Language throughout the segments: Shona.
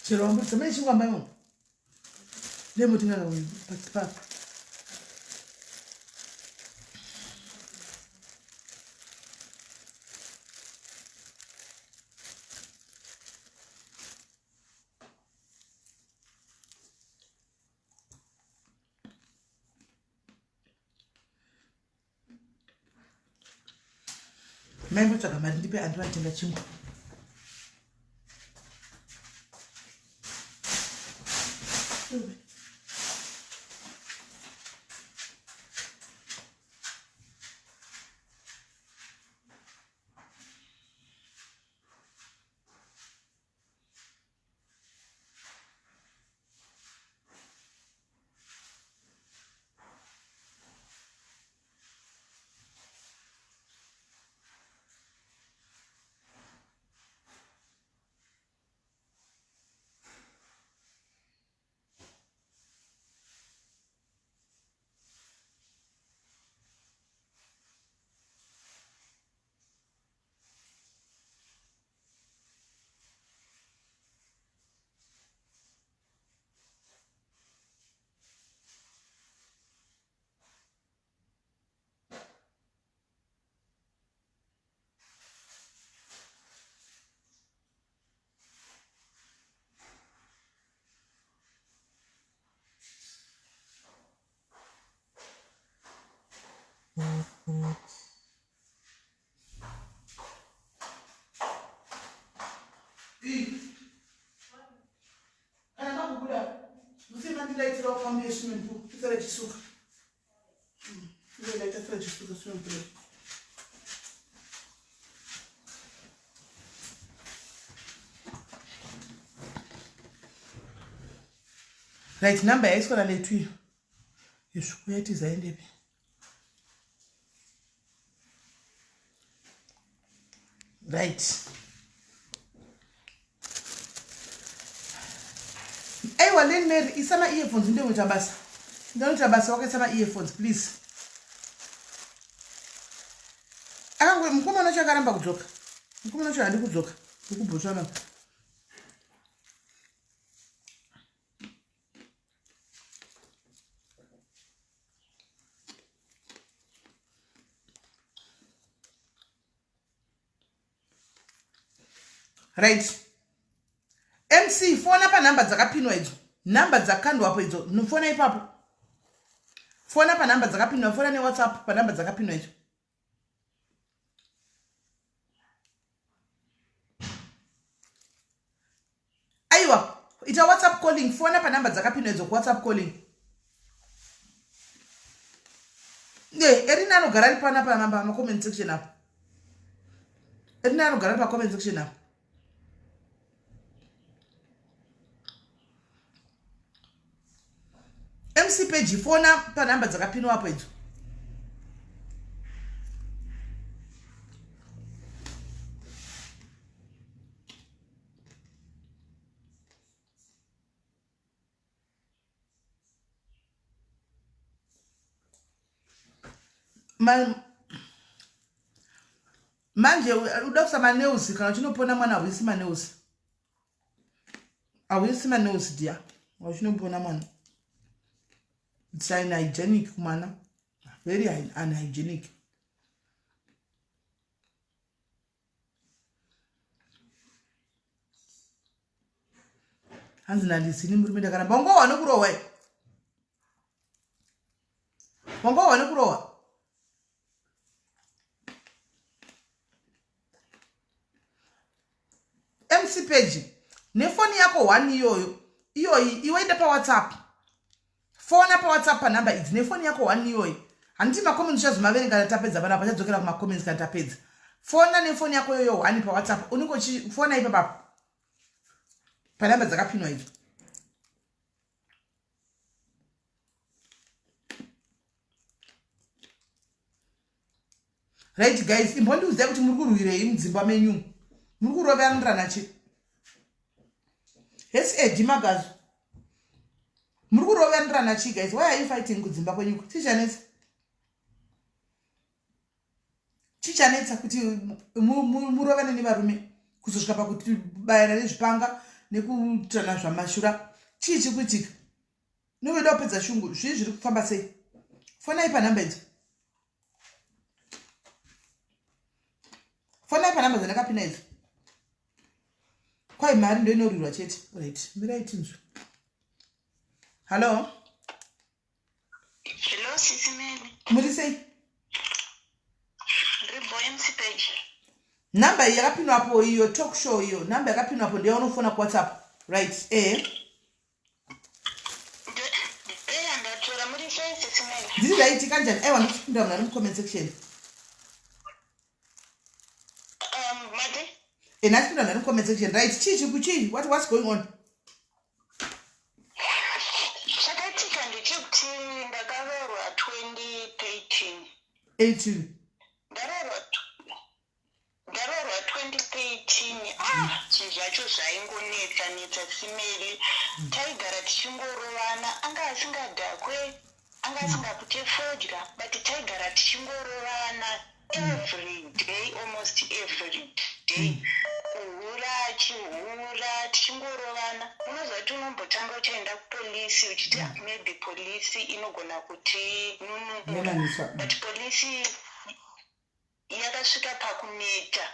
Chero wambudza mai chingwa mai wangu. Nemutinga pa. Mai mbotsvaga mari ndipe andi vatenga chingwa. Kana makubuda musimandilaitirwa pambi yeswimming pool tisare chisuka. Iwe laita sare chisuka swimming pool. Right, number yaiswa naletu iyo. Yesvuku yatiza endepi. Right. Aiwa Len Mary isa ma earphones ndinoita basa. Ndinoita basa wakaisa ma earphones please. Akango mukomana wacho akaramba kudzoka. Mukomana wacho haadi kudzoka. NdikuBotswana. Right. MC fona panhamba dzakapinwa idzo. Nhamba dzakandwapo idzo. Fona ipapo. Fona panhamba dzakapinwa, fona neWhatsApp panhamba dzakapinwa idzo. Aiwa, ita WhatsApp calling, fona panhamba dzakapinwa idzo kuWhatsApp calling. Ne, Erina anogara ari pana pa pa comment section apo. Erina anogara ari pa comment section apo. MC page fona panhamba dzakapinwa apo idzo. Manje uda kusa manews kana uchinopona mwana hauisi manews. Hauisi manews dear. Uchinopona mwana. It's unhygienic kumwana. Very unhygienic. Hanzi nandisini murume ndakaramba. Wangowa nekurohwa. Wangowa nekurohwa. MC page nefoni yako one iyoyo iyoyi iwe enda pawhatsapp fona pawhatsapp panhamba idzi nefoni yako one iyoyi handiti macomments uchazomaverenga kana tapedza panapa chadzokera kumacomments kana tapedza fona nefoni yako iyoyo one pawhatsapp unenge uchifona ipapapo panhamba dzakapinwa idzo Right guys, imbondiudzai kuti muri kurwirei mudzimba menyu. Muri kuroveranirana chi? Hesi Edi Magazu. Muri kuroveranirana chi guys? Why are you fighting kudzimba kwenyu? Chichanetsa. Chichanetsa kuti murovane nevarume kuzosvika pakuti bayana nezvipanga. nekuitana zvamashura. Chii chiri kuitika? Unenge kupedza shungu, zvii zviri kufamba sei? Fonai panhamba idzo. Fonai panhamba dzandakapina idzo. Kwai mari ndoinorwirwa chete. Right, mirai tinzwe. Hello. Hello, Sisi Meli. Muri sei? Ndiri MC Page. Namba iyi yakapinwapo iyo talk show iyo namba yakapinwapo ndiyo unofona kuWhatsApp. Right, eh. Ndatora muri sei Sisi Meli? Ndiri right kanjani? Aiwa ndikuchipindura munhu ari mucomment section. Mati? Eh, ndachipindura munhu ari mucomment section. Right, chii chiri kuchii? What's going on? Chakaitika ndechekuti ndakaroorwa 2013. 18. Ndaroorwa 2013. Ah, zvinhu zvacho zvaingonetsa netsa Simeli. Taigara tichingorovana, anga asingadhakwe, anga asingapute fodya, but taigara tichingorovana every day, almost every day. Kuhura achihura, tichingorovana. Unoziva kuti unombotanga uchaenda kupolisi uchiti maybe polisi inogona kutinunura, but polisi yakasvika pakuneta,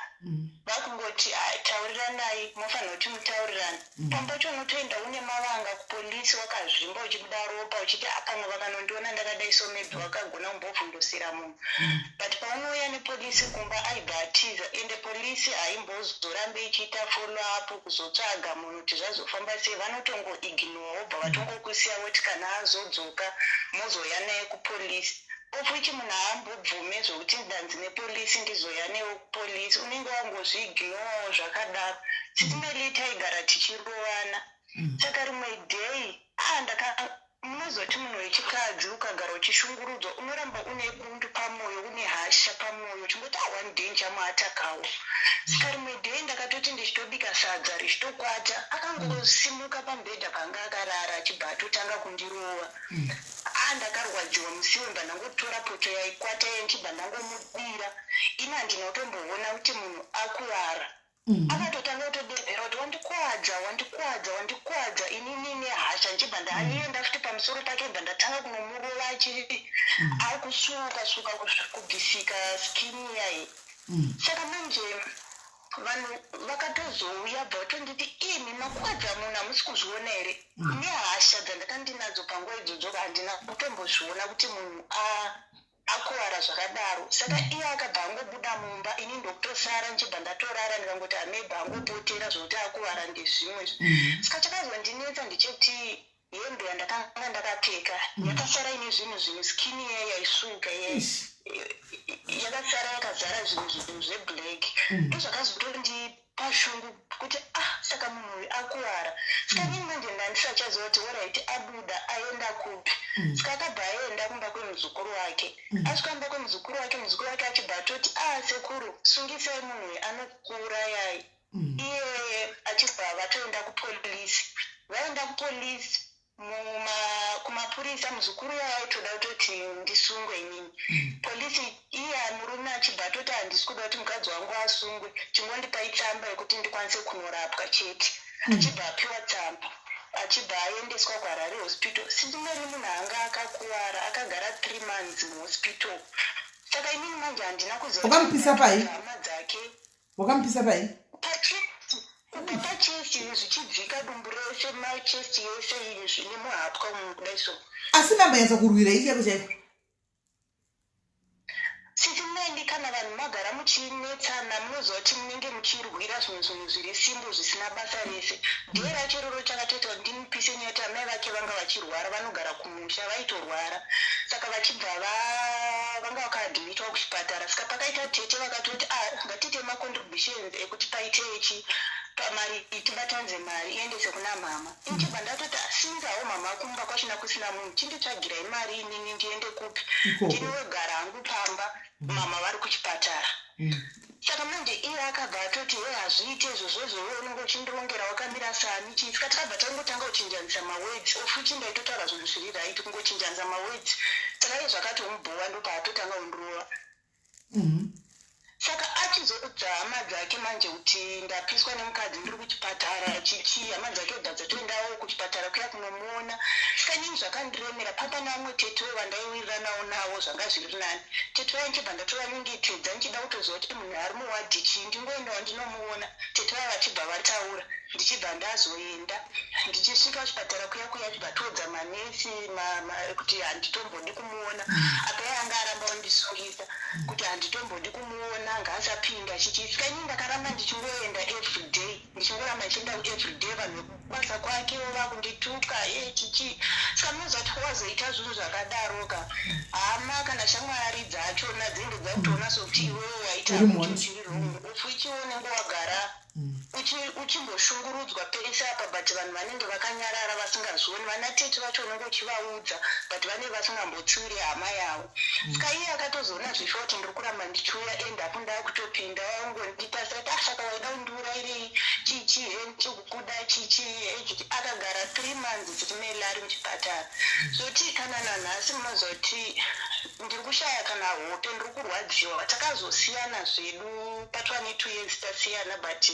vakungoti tauriranai, mofanira kuti mutaurirane. Pamwe pacho unotoenda une mavanga kupolisi, wakazvimba, uchibuda ropa, uchiti pamwe vakanondiona ndakadai, so maybe wakagona kumbovhundusira munhu. But paunouya nepolisi kumba, aibva atiza, ende polisi haimbozorambe ichiita follow up kuzotsvaga munhu kuti zvazofamba sei. Vanotongoignore, wobva vatongokusiya, voti kana azodzoka mozouya naye kupolisi, of which munhu haambobvume zvokuti ndanzi nepolisi ndizoya newe kupolisi. Unenge wangozviignorewo zvakadaro. Sitimeli, taigara tichirovana. Saka rimwe day, ah, ndaka munozoti munhu wechikadzi ukagara uchishungurudzwa, unoramba une bundu pamwoyo, une hasha pamwoyo, uchingoti, ah, one day ndichamuatakawo. Saka rimwe day ndakatoti ndichitobika sadza richitokwata, akangosimuka pamubhedha paanga akarara, achibva atotanga kundirova. Ah, ndakarwadziwa musiwe. Mba ndangotora poto yaikwata iye, ndichibva ndangomudira. Ini handina kutomboona kuti munhu akuvara. Akatotanga kutodedzera kuti, "Wandikwadza, wandikwadza, wandikwadza." Inini nehasha ndichibva ndaenda futi pamusoro pake, bva ndatanga kunomurova achiri akusuka suka, kubvisika skin iyayi. Saka manje vanhu vakatozouya, bva vatonditi, "Imi makwadza munhu, hamusi kuzviona here?" Nehasha dzandakandinadzo panguva idzodzo, handina kutombozviona kuti munhu akuvara zvakadaro. Saka iye akabva angobuda mumba, ini ndokutosara, ndichibva ndatorara, ndikangoti amebva angopotera zvokuti akuvara ndezvimwe. Saka chakazondinetsa ndechekuti hembe yandakanga ndakapfeka yakasara ine zvinhu zvinhu, skin iya yaisuka iya yakasara yakazara zvinhu zvinhu zveblack. Ndozvakazotondipa shungu kuti, ah, saka munhu uyu akuvara. Saka inini manje ndandisachaziva kuti, alright, abuda aenda kupi. Saka akabva aenda kumba kwemuzukuru wake. Asvika kumba kwemuzukuru wake, muzukuru wake achibva atoti, "Ah, sekuru, sungisai munhu uyu, anokuurayai." Iye achibva vatoenda kupolisi. Vaenda kupolisi, kumapurisa, muzukuru uya aitoda kutoti ndisungwe inini. Polisi, iye murume achibva atoti, "Handisi kuda kuti mukadzi wangu asungwe, chingondipai tsamba yekuti ndikwanise kunorapwa chete." Achibva apiwa tsamba, achibva aendeswa kuHarare Hospital. Sitimeri, munhu anga akakuvara, akagara 3 months muhospital. Saka inini manje handina kuziva Wakamupisa pai? hama dzake. Wakamupisa pai? Pachest, kubva pachest zvichidzika, dumbu rese, machest yese iyi, zvine muhapwa umu kudai so. Asi mambanyatsa kurwira ii chaiko chaiko? Sitimeli, kana vanhu magara muchinetsana, munoziva kuti munenge muchirwira zvimwe zvinhu zviri simbo, zvisina basa rese. Day racho iroro chakatoita kuti ndimupise nyaya kuti amai vake vanga vachirwara, vanogara kumusha, vaitorwara. Saka vachibva vanga vakaadmitwa kuchipatara. Saka pakaita tete vakatoti, "Ah, ngatiite macontributions ekuti paite chi pamari, tibatanidze mari iendese kuna mama." Ndichibva ndatoti, "Sinzawo mama kumba kwachina kusina munhu, chinditsvagirai mari inini ndiende kupi?" Ikoko. Ndinogara hangu pamba, mama vari kuchipatara. Saka manje iye akabva atoti, "He, hazviite izvozvo, iwe unenge uchindirongera wakamira sani chii?" Saka takabva tangotanga kuchinjanisa mawords, of which ndaitotaura zvinhu zviri right, kungochinjanisa mawords. Saka iye zvakatomubhowa, ndopaatotanga kundirova. Saka achizoudza hama dzake manje kuti ndapiswa nemukadzi ndiri kuchipatara chichii, hama dzake bva dzatoendawo kuchipatara kuya kunomuona. Saka inini zvakandiremera papa nevamwe tetewo vandaiwiriranawo navo zvanga zviri nani. Tete vaya ndichibva ndatovanyengetedza ndichida kutoziva kuti munhu ari muwadhi chii ndingoendawo ndinomuona. Tete vaya vachibva vataura ndichibva ndazoenda. Ndichisvika kuchipatara kuya kuya achibva atoudza manesi ma, ma, kuti handitombodi kumuona. Apa iye anga aramba ondisungisa kuti handitombodi kumuona ngaasapinda chichi. Saka inini ndakaramba ndichingoenda everyday ndichingoramba ndichienda everyday vanhu vekubasa kwakewo vakundituka e chichi. Saka munoziva kuti wazoita zvinhu zvakadaro ka hama kana shamwari dzachona dzinenge dzakutoona sokuti iwewe waita Uri kuti mhondi. uchiri wrong of which iwe unenge wagara Uchimboshungurudzwa pese apa but vanhu vanenge vakanyarara vasingazvioni. Vana tete vacho unenge uchivaudza but vanenge vasingambotsiuri hama yavo. Ska iye akatozoona zvishuwa kuti ndiri kuramba ndichiuya end up ndakutopinda wangonditarisa kuti ah saka waida kundiurairei chii chii hee ndichikukuda chii chii hee chii chii. Akagara 3 months Sitimela ari muchipatara. Zvoti kana nanhasi munoziva kuti ndiri kushaya kana hope ndiri kurwadziwa. Takazosiyana zvedu patova ne 2 years tasiyana but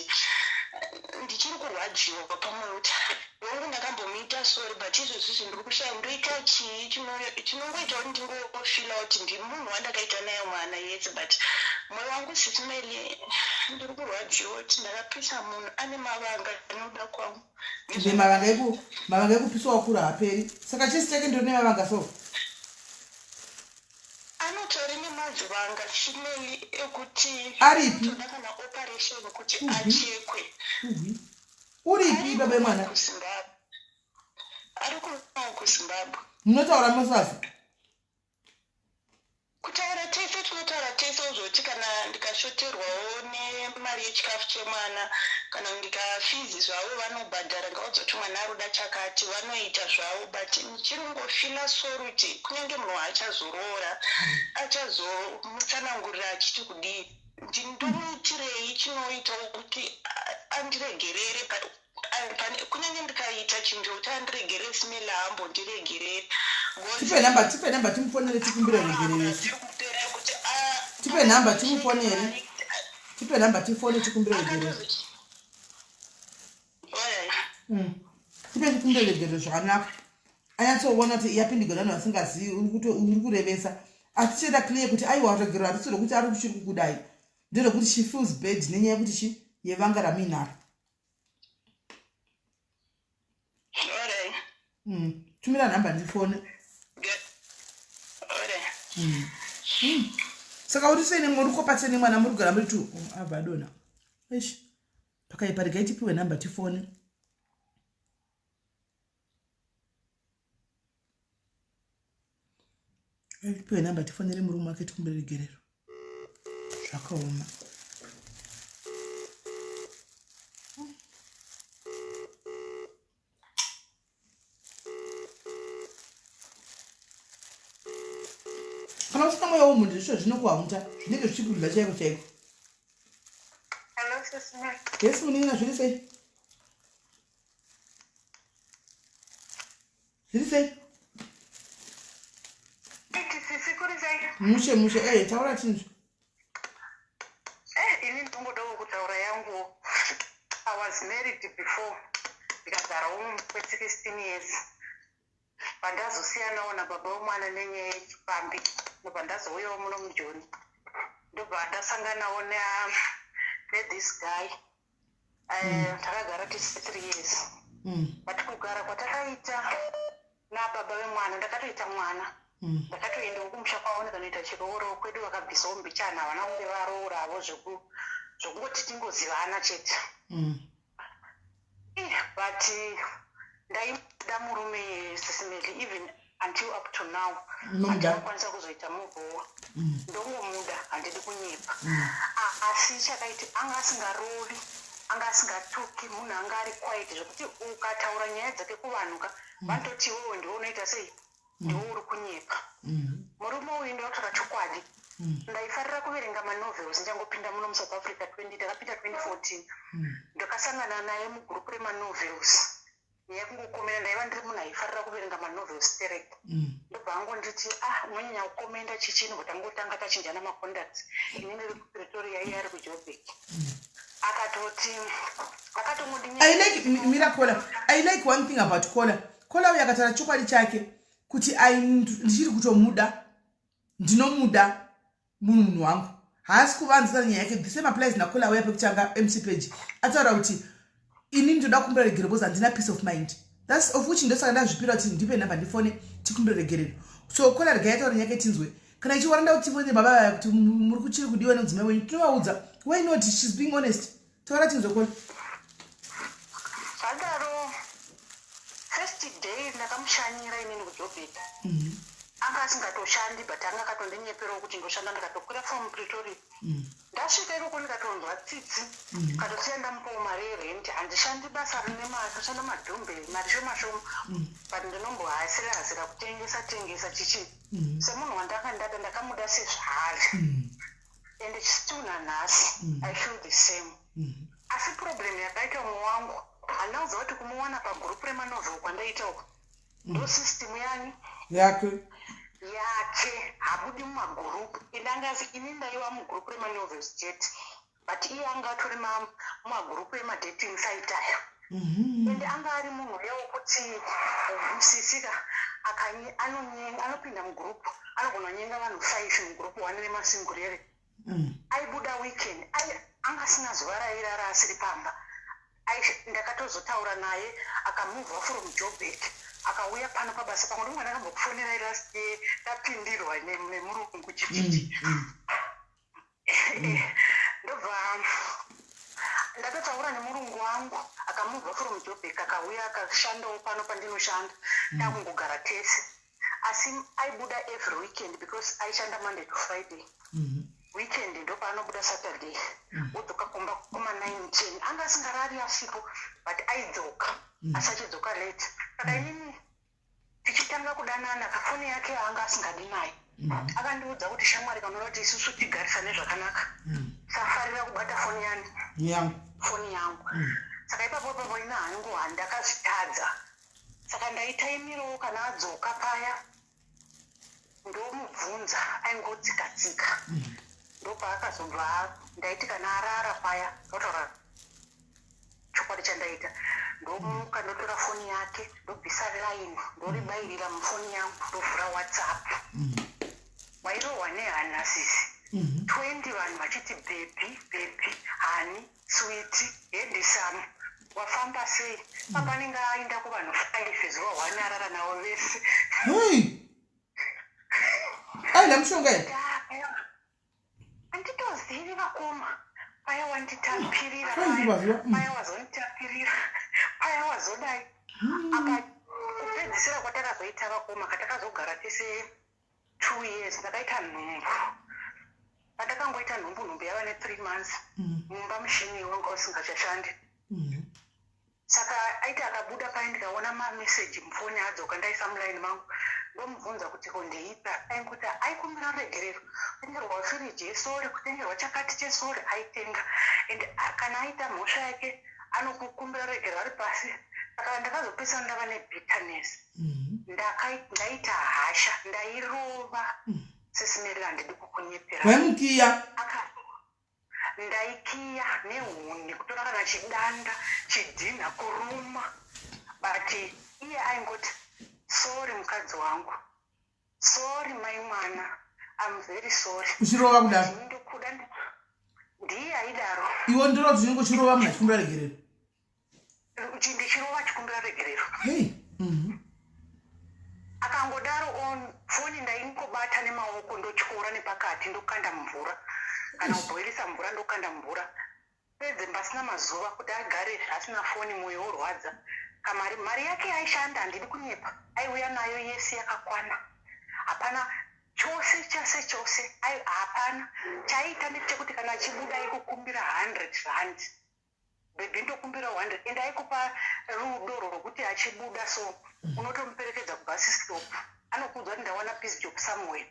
ndichiri kurwadziwa pamoyo kuti hongu ndakambomuita sorry but izvozvizvi ndiri kushaya ndoita chii chinongoita kuti ndingofila kuti ndimunhu wandakaita naye mwana yes but moyo wangu sisi Melly ndiri kurwadziwa kuti ndakapisa munhu ane mavanga anoda kwangu. Ende mavanga eku mavanga ekupiswa wakura haperi saka chisi chake ndiri nemavanga so. Anotori nemazivanga Simeli ekuti Aripi? anotoda kana operation kuti Uhi. achekwe. Uhi. Uripi Ari baba yemwana? kuno kuZimbabwe. Ari kuno kuZimbabwe. Munotaura mosasi? Kutaura tese tinotaura tese ozoti kana ndikashoterwawo nemari yechikafu chemwana kana ndika fees zvavo vanobhadhara ndikavaudza kuti mwana aroda chakati vanoita zvavo but ndichirongofila sorry kuti kunyange munhu waachazoroora achazomutsanangurira achiti kudii ndomuitirei chinoitawo kuti andiregerere kunyange ndikaita chinhu chekuti andiregerere smell haambondiregereri. Tipe number, tipe number timufonere tikumbire ruregerero. Tipe number timufonere. Tipe number tifone tikumbire ruregerero. Tipe tikumbire ruregerero zvakanaka. Anyatsoona kuti yapindigwa nevanhu vasingazivi uri kurevesa. Asi tichaita clear kuti aiwa ruregerero harisi rwekuti ari kuchiri kukudai. Nderwekuti she feels bad nenyaya yekuti chi yevanga ramuinaro. Tumira nhamba ndifone. Saka uri sei nemwana uri kopa sei nemwana muri kugara muri two oh, abva adonha. Eish. Pakaipa regai tipiwe nhamba tifone. Tipiwe nhamba tifonere murume wake tikumbire regerero. Zvakaoma. Kana usina mweya womunhu ndizvo zvinokuhaunta zvinenge zvichikudya chaiko chaiko. Hello, Sis Mary. Yes, munin'ina zviri sei? Zviri sei? Mushe mushe eh taura chinzwi. Eh ini ndongodawo kutaura yangu. I was married before ndikagarawo kwe 16 years. Pandazosiyanawo nababa wemwana nenyaya yechipfambi ndobva ndazouyawo muno mujoni ndobva ndasanganawo ne this guy Takagara tese 3 years but kugara kwatakaita nababa vemwana ndakatoita mwana ndakatoendawo kumusha kwavo ndikanoita chirooro kwedu vakabvisawo mbichana havana kunge varoora havo zvekungoti tingozivana chete but ndaimuda murume Sisi Melly even until up to now Unomuda? handinokwanisa kuzoita move on ndongomuda handidi kunyepa asi chakaiti anga asingarovi anga asingatuki munhu anga ari quiet zvekuti ukataura nyaya dzake kuvanhu ka vanototi iwewe ndiwe unoita sei ndiwe uri kunyepa murume uyu ndinotaura chokwadi ndaifarira kuverenga manovels ndichangopinda muno musouth africa 20 ndakapinda 2014 ndakasangana naye mugurupu remanovels nyaya yekungokomera ndaiva ndiri munhu aifarira kuverenga manovels sterek. Ndobva angonditi, "Ah, unonyanya kukomenda chichini." But angotanga tachinjana macontacts, ini ndiri kuPretoria, iye ari kuJobek. Akatoti akatongondinya. I like mira caller. I like one thing about caller. Caller uyu akataura chokwadi chake kuti ndichiri kutomuda, ndinomuda munhu wangu, haasi kuvanzisa nyaya yake. The same applies nacaller uya pekutanga, MC Page. Ataura kuti ini ndinoda kukumbira regerero because handina peace of mind. That's of which ndosaka ndazvipira kuti ndipe nhamba ndifone tikumbire regerero. So caller, regai ataura nyaya yake tinzwe. Kana ichiwaranda kuti tifone baba vaya kuti muri kuchiri kudiwa nemudzimai wenyu, tinovaudza. Why not? She's being honest. Taura tinzwe, caller. Zvadaro, first day ndakamushanyira inini kuJobek. Anga asingatoshandi, but anga akatondinyeperawo kuti ndoshanda. Ndikatokwira from Pretoria, ndasvika ikoko ndikatonzwa tsitsi, katosiya ndamupawo mari yerenti. Handishandi basa rine mari, ndoshanda madhumbe, mari shoma shoma, but ndinombohasira hasira kutengesa tengesa chichi. Semunhu wandanga ndada, ndakamuda sezvaari, and still nanhasi I feel the same. Asi problem yakaita umwe wangu, handina kuziva kuti kumuwana pagurupu remanovel kwandaita uku ndo system yani yake. Yake habudi mumagurupu. Indangazi ini ndaiva mugurupu remanovels chete, but iye anga atori mumagurupu emadating site aya. Ende anga ari munhu uya wekuti musisika anopinda mugurupu, anogona kunyenga vanhu five mugurupu one remasingurere. Aibuda weekend, anga asina zuva rairara asiri pamba. Ndakatozotaura naye akamuvha from Jobek, akauya pano pabasa pamwe. Ndimwe ndakambokufonerai last year, ndapindirwa nemurungu chichichi. Ndobva ndatotaura nemurungu wangu, akamuvha from Jobek, akauya akashandawo pano pandinoshanda. Takungogara tese, asi aibuda every weekend because aishanda Monday to Friday. Weekend ndopaanobuda Saturday, wodzoka kumba kuma9 10. Anga asingarari asipo, but aidzoka, asi achidzoka late. Saka inini tichitanga kudanana, kafoni yake anga asingadi nayo. Akandiudza kuti, "Shamwari, kanoda kuti isusu tigarisane zvakanaka, safarira kubata foni yani." Yangu. Foni yangu. Saka ipapo ipapo ina hangu handakazvitadza. Saka ndaitaimirawo kana adzoka paya, ndomubvunza, aingotsika-tsika. Ndopaakazobva, ndaiti kana arara paya, ndotaura chokwadi chandaita, ndomuka, ndotora foni yake, ndobvisa line, ndoribayirira mufoni yangu, ndovhura WhatsApp. Wairohwa nehana, sisi. 20 vanhu vachiti, "Baby, baby, honey, sweet, handsome, wafamba sei?" Papa anenge aenda kuvanhu 5 zuva one, arara navo vese. Hei, aida mushonga here? Handitozivi, vakoma. Paya wanditapirira, Ai, paya paya wazonditapirira, paya wazodai. Apa kupedzisira kwatakazoita, vakoma, katakazogara tese 2 years, ndakaita nhumbu. Pandakangoita nhumbu, nhumbu yava ne3 months, mumba mushini wanga usingachashandi. Saka aiti akabuda paya, ndikaona mameseji mufoni adzoka, ndaisa mulaini mangu, ndomubvunza kuti, "Ko ndeipa?" Aingoti aikumbira ruregerero, kutengerwa firiji yesorry, kutengerwa chakati chesorry, aitenga. And kana aita mhosva yake, anokukumbira ruregerero ari pasi. Saka ndakazopedzisira ndava nebitterness. Ndaita hasha, ndairova. Sisi Meri, handidi kukunyepera. Waimukiya? Ndaikiya nehuni, kutora kana chidanda, chidhinha, kuruma. But iye aingoti, "Sorry mukadzi wangu, sorry mai mwana, am very sorry." Uchirova kudaro? Ndokuda ndiye aidaro. Iwe ndorova kuti unenge uchirova munhu achikumbira regerero. Ndichirova achikumbira regerero. Hei. Akangodaro on foni, ndaingobata nemaoko, ndotyora nepakati, ndokanda mvura, kana kubhoirisa mvura, ndokanda mvura. Pedze pasina mazuva kuti agare asina foni, mwoyo worwadza. Kamari, mari yake aishanda, handidi kunyepa, aiuya nayo yese yakakwana, hapana chose chose chose. Hapana chaiita ndechekuti kana achibuda aikukumbira R100, "Baby, ndokumbira 100." Ende aikupa rudo rwokuti achibuda so unotomuperekedza kubus stop, anokuudza kuti, "Ndawana piece job somewhere."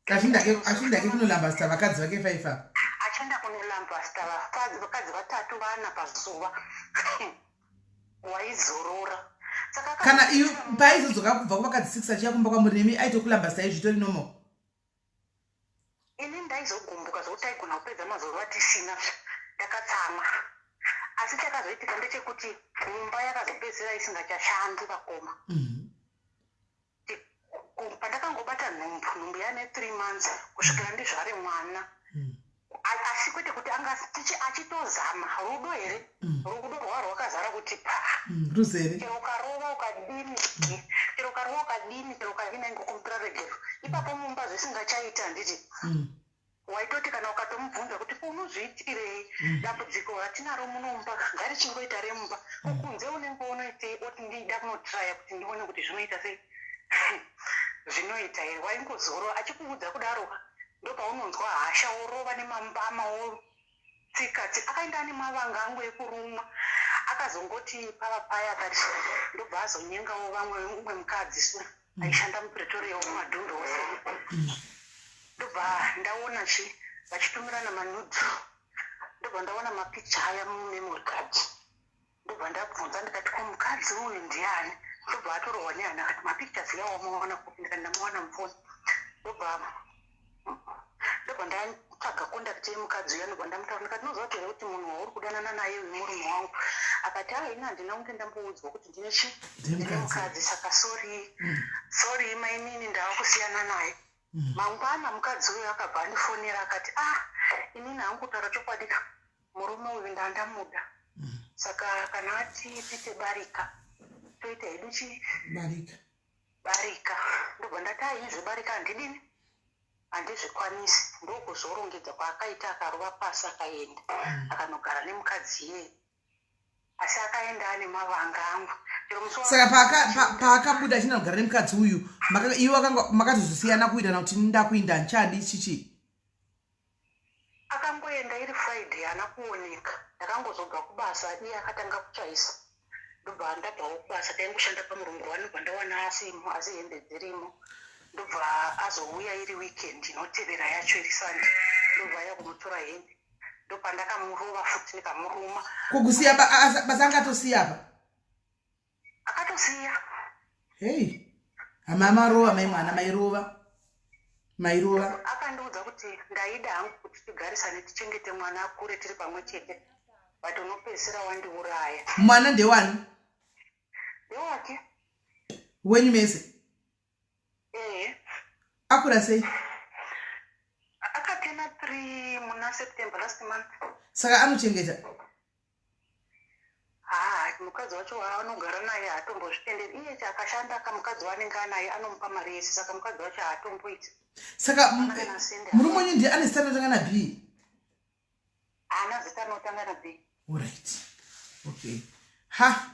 Achienda kunolambasta vakadzi vake five apa. Achienda kunolambasta vakadzi vatatu, vana pazuva. Waizorora. Saka Kana iyo paaizodzoka kubva kuvakadzi 6 achiya kumba kwamuri nemi aitokulamba sai zvitori normal. Ini ndaizogumbuka zvokuti taigona kupedza mazuva tisina ndakatsamwa. Asi chakazoitika ndechekuti mumba yakazopedzisira isingachashandi vakoma. Pandakangobata nhumbu, nhumbu yane 3 months kusvikira ndizvare mwana. Asi kwete kuti anga achitozama rudo here? Rudo rwaro rwakazara kuti pa. Ruzere. Chero ukarova ukadini, chero ukarova ukadini, chero ukadini aingokumbira regero. Ipapo mumba zvisingachaiti handiti? Waitoti kana ukatomubvunza kuti ko unozviitirei dambudziko ratinaro muno mumba ngarichingoita remumba, ko kunze unenge unoitei? Oti ndida kunotraya kuti ndione kuti zvinoita sei. Zvinoita here? Waingozorora achikuudza kudaro ndopaunonzwa hasha worova nemambama wotsika tsika. Akaenda ane mavanga angu ekurumwa akazongoti pava paya akati ndobva azonyengawo vamwe umwe mukadzi so aishanda muPretoria wemumadhumbe ose. Ndobva ndaona chi vachitumirana manudes, ndobva ndaona mapicture aya mumemory card, ndobva ndabvunza ndikati ko mukadzi uyu ndiani? Ndobva atorohwa nehana akati mapictures yawo wamawana kupi? Ndikati ndamawana mufoni. Ndobva ndatsvaga contact yemukadzi uya, ndobva ndamutaura ndikati unoziva kuti here kuti munhu wauri kudanana naye uyu murume wangu? Akati ah, ini handina kunge ndamboudzwa kuti ndine chi ndine mukadzi, saka sorry, sorry mainini, ndava kusiyana naye. Mangwana mukadzi uyu akabva andifonera akati ah, inini hangu kutaura chokwadi ka murume uyu ndandamuda, saka kana ati tiite barika toita hedu chi barika barika. Ndobva ndati ah, zvebarika handidini, handizvikwanisi. Ndokuzorongedza kwaakaita akarova pasi akaenda akanogara nemukadzi iyeye, asi akaenda ane mavanga angu. Chero musi Saka paakabuda achienda kugara nemukadzi uyu, iwe makatozosiyana kuitana kuti ndakuinda handichadi chichi? Akangoenda iri Friday, haana kuoneka. Ndakangozobva kubasa iye akatanga kuchaisa, ndobva ndabvawo kubasa, taingoshanda pamurungu wani, ndobva ndawana asimo asi hembe dzirimo. Ndobva azouya iri weekend inotevera yacho iri Sunday, ndobva aya kumutora hembe, ndopandakamurova futi ndikamuruma. Kukusiya basa anga atosiya apa? Akatosiya. Hei, hama marova mai mwana, mairova mairova. Akandiudza kuti ndaida hangu kuti tigarisane tichengete mwana akure tiri pamwe chete, but unopedzisira wandiuraya. Mwana ndewani? Ndewake. Wenyu mese? Ehe. Akura sei? Akatena 3 muna September last month. Saka anochengeta? Haa, mukadzi wacho waanogara naye haatombozvitenderi. Iye akashanda kamukadzi waanenge anaye anomupa mari yese, saka mukadzi wacho haatomboiti. Saka murume wenyu ndiye ane zita rinotanga na B? Haana zita rinotanga na B. Alright, okay. Ha,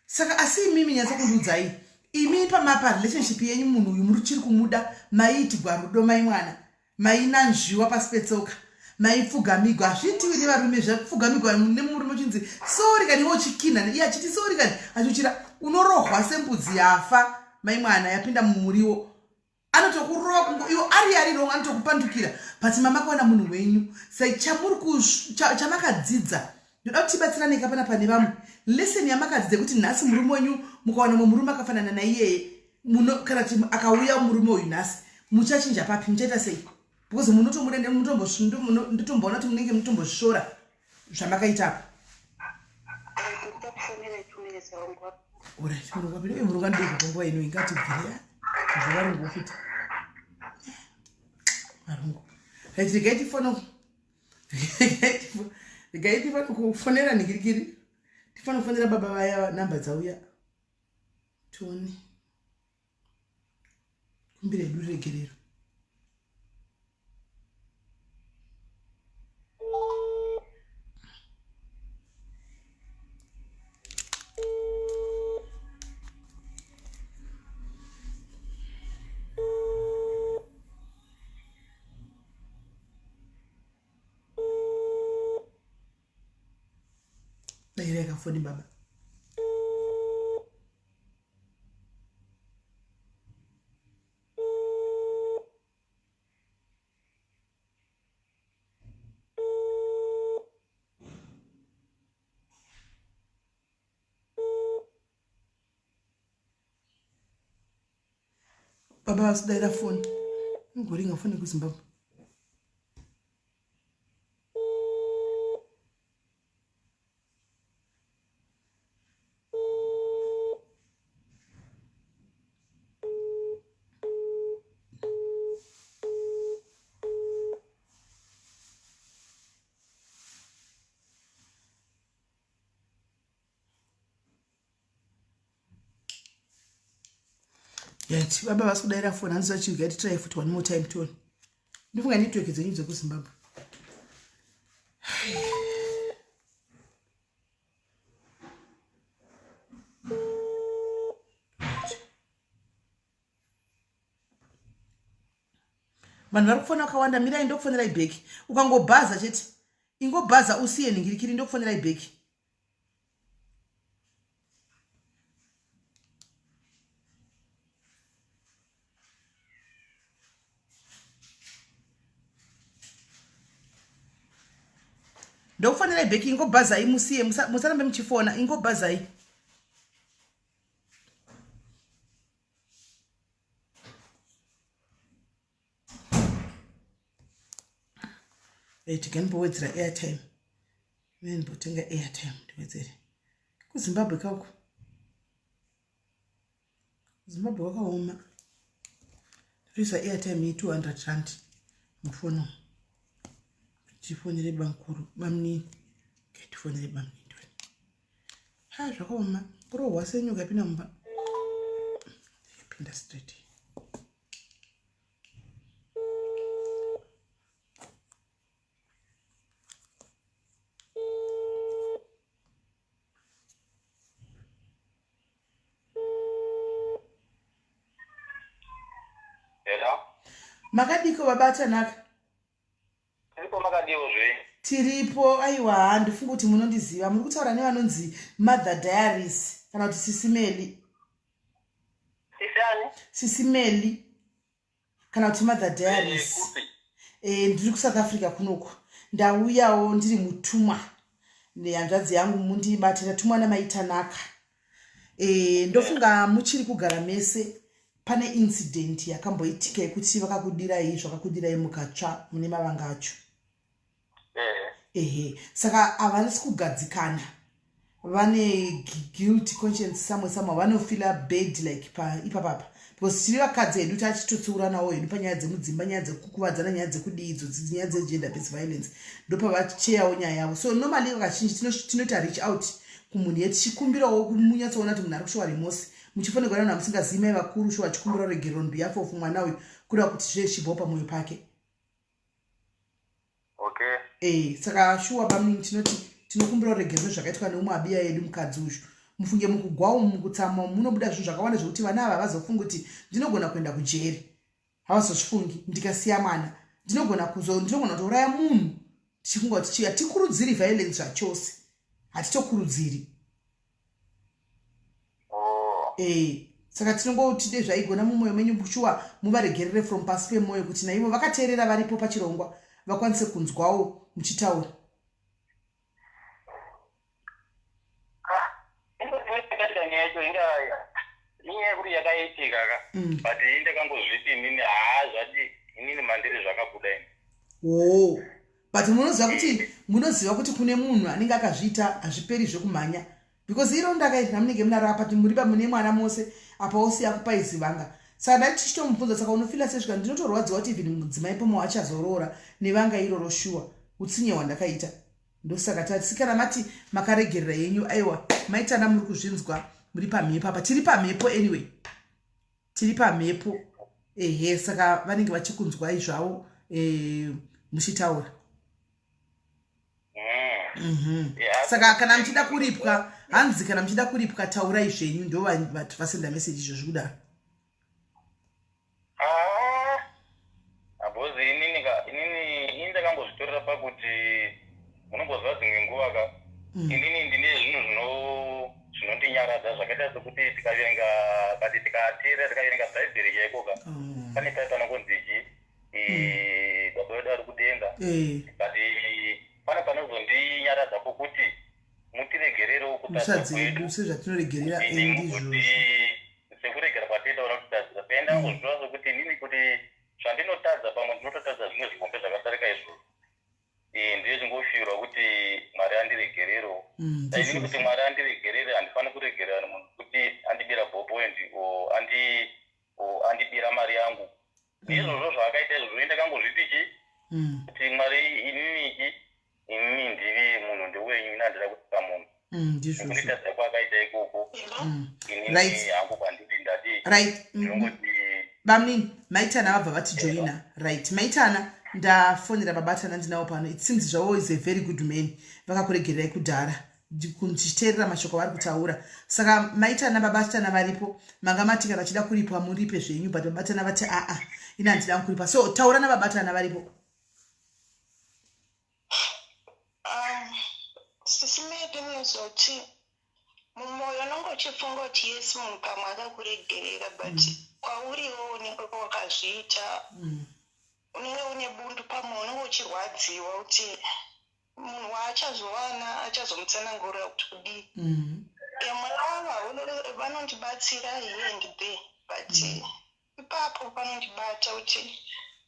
saka asi imimi nyatsa kundiudzai imi pamapa relationship yenyu, munhu uyu muri chiri kumuda? Maiitigwa rudo mai mwana, mainanzviwa pasi petsoka, maipfugamigwa. Hazviitiwi nevarume zvapfugamigwa nemurume uchinzi sori kani, iwe uchikinha, iye achiti sori kani, achiuchira. Unorohwa sembudzi yafa mai mwana yapinda mumuriwo. Anotokurova kungo iwo ari ari wrong, anotokupandukira. But mamakawana munhu wenyu sai chamuri chamakadzidza, ndoda kuti tibatsirane ka panapa nevamwe. Lesson yamakadzidza yekuti nhasi murume wenyu mukawana mumwe murume akafanana naiyeye muno, kana kuti akauya murume uyu nhasi, muchachinja papi? Muchaita sei? Because munotomuda, ndotomboona kuti munenge mutombozvishora zvamakaita apa. Ndikufonera 2 minutes varungu. Alright, murungu apinda. Uye murungu anodei panguva ino? Ingatibvire zvevarungu futi varungu. Right, regai tifone, regai tifane kufonera nhikirikiri, tifane kufonera baba vaya, namba dzauya, tione kumbira hedu ruregerero. Daira yakafoni baba. Baba vasidaira foni. Ingoringa foni kuZimbabwe. Right, baba vasi kudaira foni hanzi vachiuya titry futi one more time tione. Ndofunga network dzenyu dzekuZimbabwe. Vanhu vari kufona vakawanda, mirai ndokufonerai back. Ukangobhaza chete, ingobhaza usiye nhingirikiri ndokufonerai back. Ndokufonerai back, ingobhazai musiye, musarambe muchifona, ingobhazai. Right, gandimbowedzera airtime. Mene ndimbotenga airtime ndiwedzere. KuZimbabwe kauku. Zimbabwe kwakaoma. Ndoisa airtime ye 200 rand mufoni umu. Tifonere bamkuru, bamnini. Okay, tifonere bamnini. Ha, zvakaoma. Kurohwa senyoka yapinda mumba. Yapinda straight. Hello? Makadiko baba Tanaka? Tiripo makadiwo zve? Tiripo aiwa handifungi kuti munondiziva. Muri kutaura nevanonzi Mother Diaries kana kuti Sisi Meli. Sisi ani? Sisi Meli kana kuti Mother Diaries. Eh, ndiri kuSouth Africa kunoku. Ndauyawo ndiri mutumwa nehanzvadzi yangu mundibate ndatumwa naMaitanaka. Eh, ndofunga muchiri kugara mese pane incident yakamboitika yekuti vakakudirai zvakakudirai mukatsva mune mavanga acho ehe saka havanisi kugadzikana vane guilty conscience samwe samwe vanofila bad like ipapapa because tiri vakadzi hedu tachitotsiuranawo hedu panyaya dzemudzimba nyaya dzekukuvadzana nyaya dzekudii idzodzi nyaya dzegender based violence ndopavacheyawo nyaya yavo so normally kazhinji tinoita reach out kumunhu ye tichikumbirawo munyatsoona kuti munhu ari kushowa remorse muchifonerwa nevanhu vamusingazivi mai vakuru shuwa achikumbira ruregerero on behalf of mwana uyu kureva kuti zve zvichibvawo pamwoyo pake okay eh saka shuwa bamunini tinoti tinokumbira ruregerero nezvakaitwa neumwe abiya yedu mukadzi uyu mufunge mukugwa umu mukutsamwa umu munobuda zvinhu zvakawanda zvekuti vana ava havazofungi kuti ndinogona kuenda kujeri havazozvifungi ndikasiya mwana ndinogona kuzo ndinogona kutouraya munhu tichifunga kuti chii hatikurudziri violence zvachose hatitokurudziri oh. Eh, saka tinongoti dei zvaigona mumwoyo menyu shuwa muvaregerere from pasi pemwoyo kuti naivo vakateerera varipo pachirongwa vakwanise kunzwawo muchitaura ah, inyaya yekuti yakaitika ka mm. but ini ndakangozviti inini haa zvati inini mandiri zvakabuda ini oo but munoziva kuti munoziva kuti kune munhu anenge akazviita hazviperi zvekumhanya because iro ndakaita namunenge munaro apa muri mune mwana mose apa osiya kupai zivanga saka ndati tichitomubvunza saka unofila sezvika ndinotorwadziwa kuti even mudzimai pomwe achazoroora nevanga iroro shuwa utsinye hwandakaita ndosaka tati kana mati makaregerera yenyu aiwa maitana muri kuzvinzwa muri pamhepo apa tiri pamhepo anyway tiri pamhepo ehe saka vanenge vachikunzwai zvavo e, muchitaura mm. mm -hmm. saka kana muchida kuripwa hanzi kana muchida kuripwa taurai zvenyu ndo vasenda meseji izvo zvikudaro Ah, because inini ka inini ini ndakangozvitorera pakuti munomboziva dzimwe nguva ka mm. inini ndine zvinhu zvino zvinondinyaradza zvakaita sekuti tikaverenga but tikateerera tikaverenga bhaibheri chaiko ka mm. pane pai panongonzi chi mm. baba vedu ari kudenga eh. but pane panozondinyaradza pokuti mutiregererewo kutadza kwedu sezvatinoregerera ndizvozvo sekuregera kwatinoita kutadzira penda ngozvitora sokuti Zvandinotadza pamwe ndinototadza zvimwe zvihombe zvakadarika izvozvo. Eh, ndiye chingoshuwirwa kuti Mwari andiregererewo. Inini kuti Mwari andiregerere handifaniri kuregerera munhu kuti andibira ballpoint or andi or andibira mari yangu. Ndizvozvo zvaakaita izvozvo ini ndakangozviti chi kuti Mwari inini chi inini ndiri munhu ndewenyu ini handida kutuka munhu. Ndizvozvo. Nekunditadzira kwaakaita ikoko. Inini Right. hangu kwandiri ndati Right. ndinongoti Bamnini, maitana vabva vatijoina. Right. Maitana ndafonera babatana ndinawo pano. It seems zvavo is a very good man. Vakakuregererai kudhara. Ndichiteerera mashoko avari kutaura. Saka maitana babatana varipo. Manga mati kana vachida kuripwa muripe zvenyu but babatana vati aa ini handida kuripa. So taura nababatana varipo. Sisi Medi munozoti mumwoyo unonge uchifunga kuti yes munhu pamwe akakuregerera but kwauriwo unenge wakazviita unenge une bundu pamwe unenge uchirwadziwa kuti munhu waachazowana achazomutsanangurira kuti kudii. Vamwe ava vanondibatsira here and there but ipapo panondibata kuti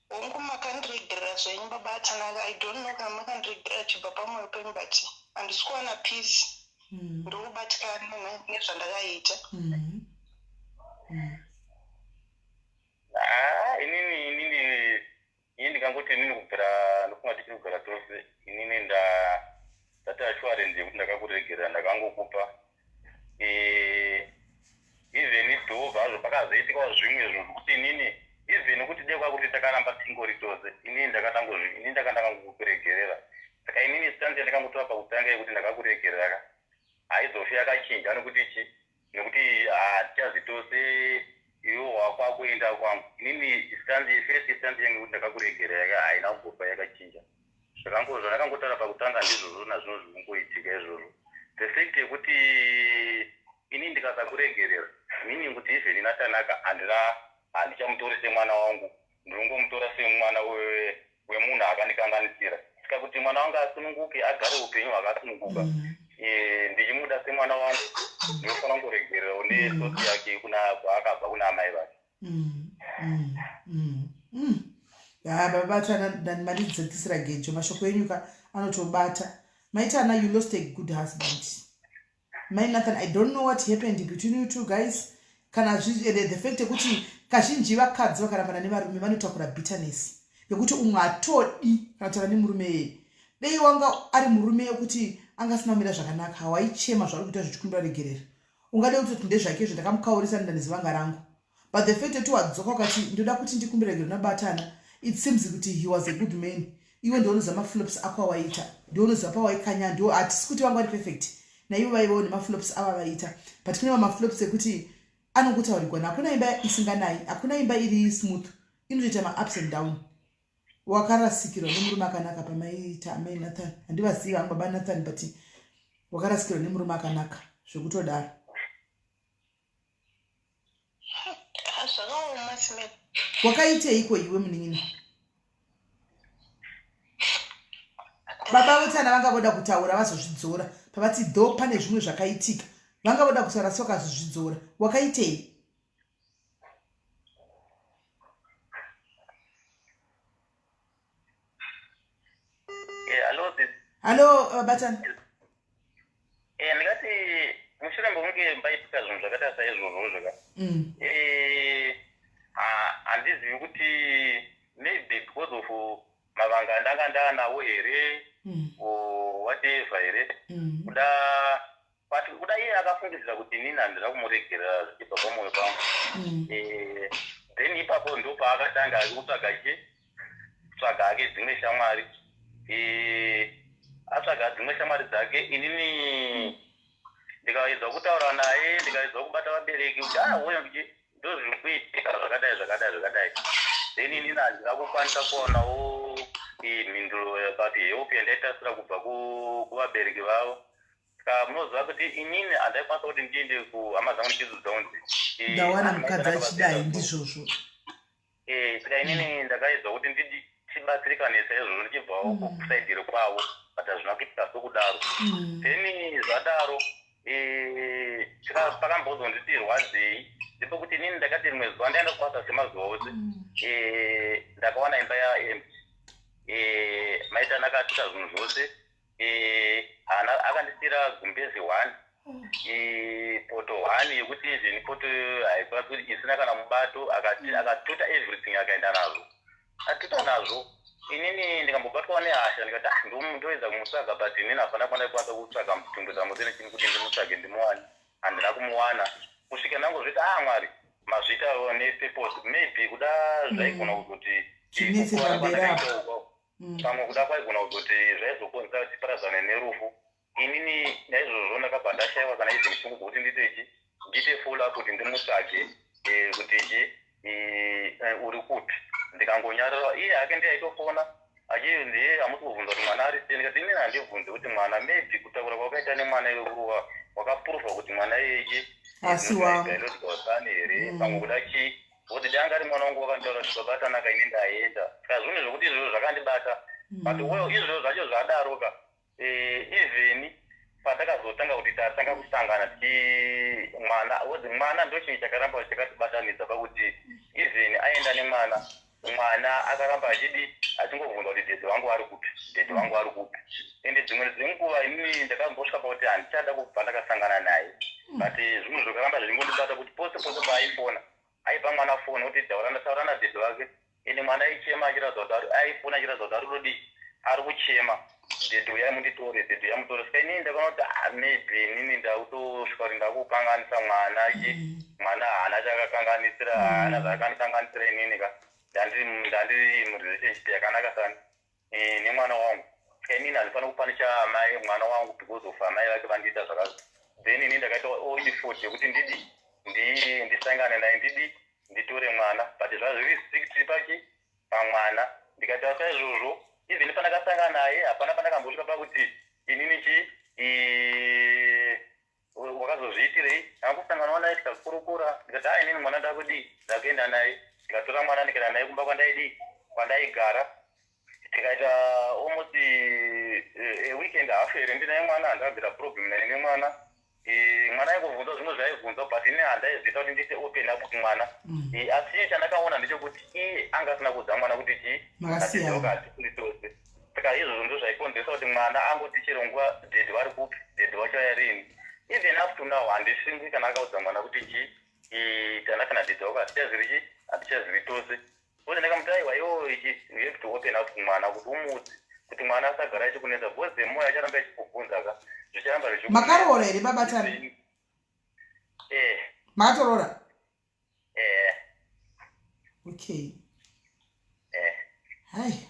hongu makandiregerera zvenyu baba Tanaka, I don't know kana makandiregerera chibva pamwoyo penyu but handisi kuwana peace. Ndikubatikana nezvandakaita. Ah, inini ini ndikangoti inini kubvira ndofunga tichiri kugara tose inini nda ndati assurance yekuti ndakakuregerera ndakangokupa eh, even though zvazvo pakazoitikawo zvimwe zvinhu zvekuti inini even kuti dei kwakuti takaramba tingori tose inini ndakatangozvi inini ndakandangokuregerera saka inini stance yandakangotora pakutanga yekuti ndakakuregerera ka haizofi yakachinja nekuti chi nekuti hatichazi tose iwe wakwakuenda kwangu inini stance first stance yangu yekuti ndakakuregerera yaka haina kumbofa yakachinja zvakangotaura pakutanga ndizvozvo nazvino zvikungoitika izvozvo. The fact yekuti ini ndikasakuregerera meaning kuti even naTanaka handina handichamutori semwana wangu ndinongomutora semwana wemunhu akandikanganisira saka kuti mwana wangu asununguke agare upenyu hwakasununguka ndichimuda semwana wangu ndinofanira kungoregererawo nesosi yake kuna kwaakabva kuna amai vake. Ha babatana mandidzikisira gejo mashoko enyu ka anotobata. Maitana, you lost a good husband. Mai Nathan, I don't know what happened between you two guys. Kana the fact yekuti kazhinji vakadzi vakarambana nevarume vanotakura bitterness yekuti umwe hatodi kana kutaura nemurume yeye. Dei wanga ari murume yekuti anga asina kumira zvakanaka hawaichema zvauri kuita zvichikumbira regerera. Ungade kutoti ndezvake izvo ndakamukaurisa ndanezivanga rangu. But the fact yekuti wadzoka ukati ndoda kuti ndikumbire regerero nabatana, it seems kuti he was a good man. Iwe ndiwe unoziva maflops ako awaita, ndiwe unoziva pawaikanya, ndiwe hatisi kuti vanga vari perfect naivo vaivawo nemaflops ava vaita, but kune mamaflops ekuti anongotaurirwa hakuna imba isinganayi, hakuna imba iri smooth, inotoita maups and down. Wakarasikirwa nemurume akanaka pamaiita amai Nathan, handivazivi hangu baba Nathan, but wakarasikirwa nemurume akanaka zvekutodaro. Zvakaoma Smith. Wakaiteiko iwe munin'ina? Baba votana vanga voda kutaura vazozvidzora pavati dho pane zvimwe zvakaitika vanga voda kutaura asi vakazozvidzora. Wakaitei? Hello, sis. Hello, Batana. Ndingati mushure mekunge mbaitika zvinhu zvakaita saizvozvo zvaka handizivi kuti maybe because of mavanga andanga ndaanawo here or whatever here kuda but kuda iye akafungidzira kuti inini handina kumuregerera zvichibva pamwoyo pangu. Then ipapo ndo paakatanga ake kutsvaga chi kutsvaga ake dzimwe shamwari, atsvaga dzimwe shamwari dzake inini ndikaedza kutaura naye ndikaedza kubata vabereki kuti ah uyo ndo zviri kuitika zvakadai zvakadai zvakadai then inini handina kukwanisa kuwanawo mhinduro but help yandaitasira kubva kuvabereki vavo. Saka munoziva kuti inini handaikwanisa kuti ndiende kuhama dzangu ndichidzidza kunzi ndawana mukadzi achidai ndizvozvo. Saka inini ndakaedza kuti ndichibatsirikane saizvozvo ndichibvawo kusaidhi rekwavo but hazvina kuitika sokudaro. Then zvadaro pakambozonditi rwadzei ndipo kuti inini ndakati rimwe zuva ndaenda kubasa semazuva ose. Ndakawana imba yaempty. Maitana akatuta zvinhu zvose. Haana, akandisiyira gumbezi one, poto one yekuti even poto haikwanisi, isina kana mubato. Akati akatuta everything, akaenda nazvo, atuta nazvo. Inini ndikambobatwawo nehasha, ndikati, ah, ndoedza kumutsvaga, but inini hapana kwandakwanisa kutsvaga mutumbu dzangu nechini kuti ndimutsvage ndimuwane. Handina kumuwana kusvika ndangozviti, ah, Mwari, mazvita nepurpose. Maybe kuda zvaigona kuzoti Zvinetse kukuvara pamberi apo. kwandakaita uko, pamwe kuda kwaigona kuzoti zvaizokonzera kuti tiparadzane nerufu. Inini naizvozvo ndakabva ndashayiwa kana even pfungwa dzokuti nditechi, ndiite follow up kuti ndimutsvage, kuti chi, uri kupi. Ndikangonyarara. Iye hake ndiye aitofona achinzi, "Hamusi kubvunza kuti mwana ari sei?" Ndikati, "Inini handibvunzi kuti mwana. Maybe kutaura kwakaita nemwana iwe kuruwa wakaprova kuti mwana iyechi Asi wangu. biological son here. Pamwe kuda chii, kuti danga ari mwana wangu wakanditaura kuti, 'Baba Tanaka, ini ndaenda.'" Saka zvinhu zvokuti izvozvo zvakandibata, but well, izvozvo zvacho zvadaroka, even patakazotanga kuti tatanga kusangana tichi mwana wozi mwana ndo chinhu chakaramba chakatibatanidza, pakuti even aenda nemwana, mwana akaramba achidi, achingobvunza kuti, "Daddy vangu vari kupi? Daddy vangu vari kupi?" Ende dzimwe dzenguva inini ndakambosvika pakuti handichada kubva ndakasangana naye, but zvinhu zvakaramba zvichingondibata kuti pose pose paaifona, aipa mwana foni kuti, "Taura, taura nadaddy vake." Ende mwana aichema achiratidza kuti aifona achiratidza kuti ari kutodi, ari kuchema, "Daddy, uyai munditore, daddy, uyai mutore." Saka inini ndakaona kuti, ah, maybe inini ndakutosvika kuti ndakukanganisa mwana chi. Mwana haana chakakanganisira, haana zvaakandikanganisira inini ka. Ndandiri murelationship yakanaka sani nemwana wangu. Saka inini handifaniri kupunisha amai mwana wangu because of amai vake vandiita zvaka. Then inini ndakaita all effort yekuti ndidi ndisangane naye, ndidi nditore mwana, but zvazviri strict pachi pamwana. Ndikaita saizvozvo, even pandakasangana naye, hapana pandakambosvika pakuti inini chi wakazozviitirei. Ndangosanganawo naye, tikakurukura, ndikati, "A, inini mwana ndakudii, ndakuenda naye." Ndikatora mwana, ndikaenda naye kumba kwandaidii, kwandaigara. Tikaita almost a week and half here ndinaye mwana. Handakabvira problem naye nemwana. Mwana aingobvunza zvimwe zvaaibvunza, but ini handaizoita kuti ndiite open up kumwana. Asi chii chandakaona ndechekuti iye anga asina kuudza mwana kuti chii. Makasiyana. Hatikuri tose. Saka izvozvo ndo zvaikonzeresa kuti mwana angoti chero nguva, "Daddy vari kupi? Daddy vachauya rini?" Even up to now handifungi kana akaudza mwana kuti chii, kana daddy vako hatichaziri chi, hatichaziri tose. Because ndakamuti, "Aiwa, iwo ichi, you have to open up kumwana kuti umuudze kuti mwana asagara achikunetsa, because the more acharamba achikubvunza ka, zvicharamba zvichikunetsa." Makaroora here, Baba Tani? Eh. Makatoroora? Eh. Okay. Eh. Hai.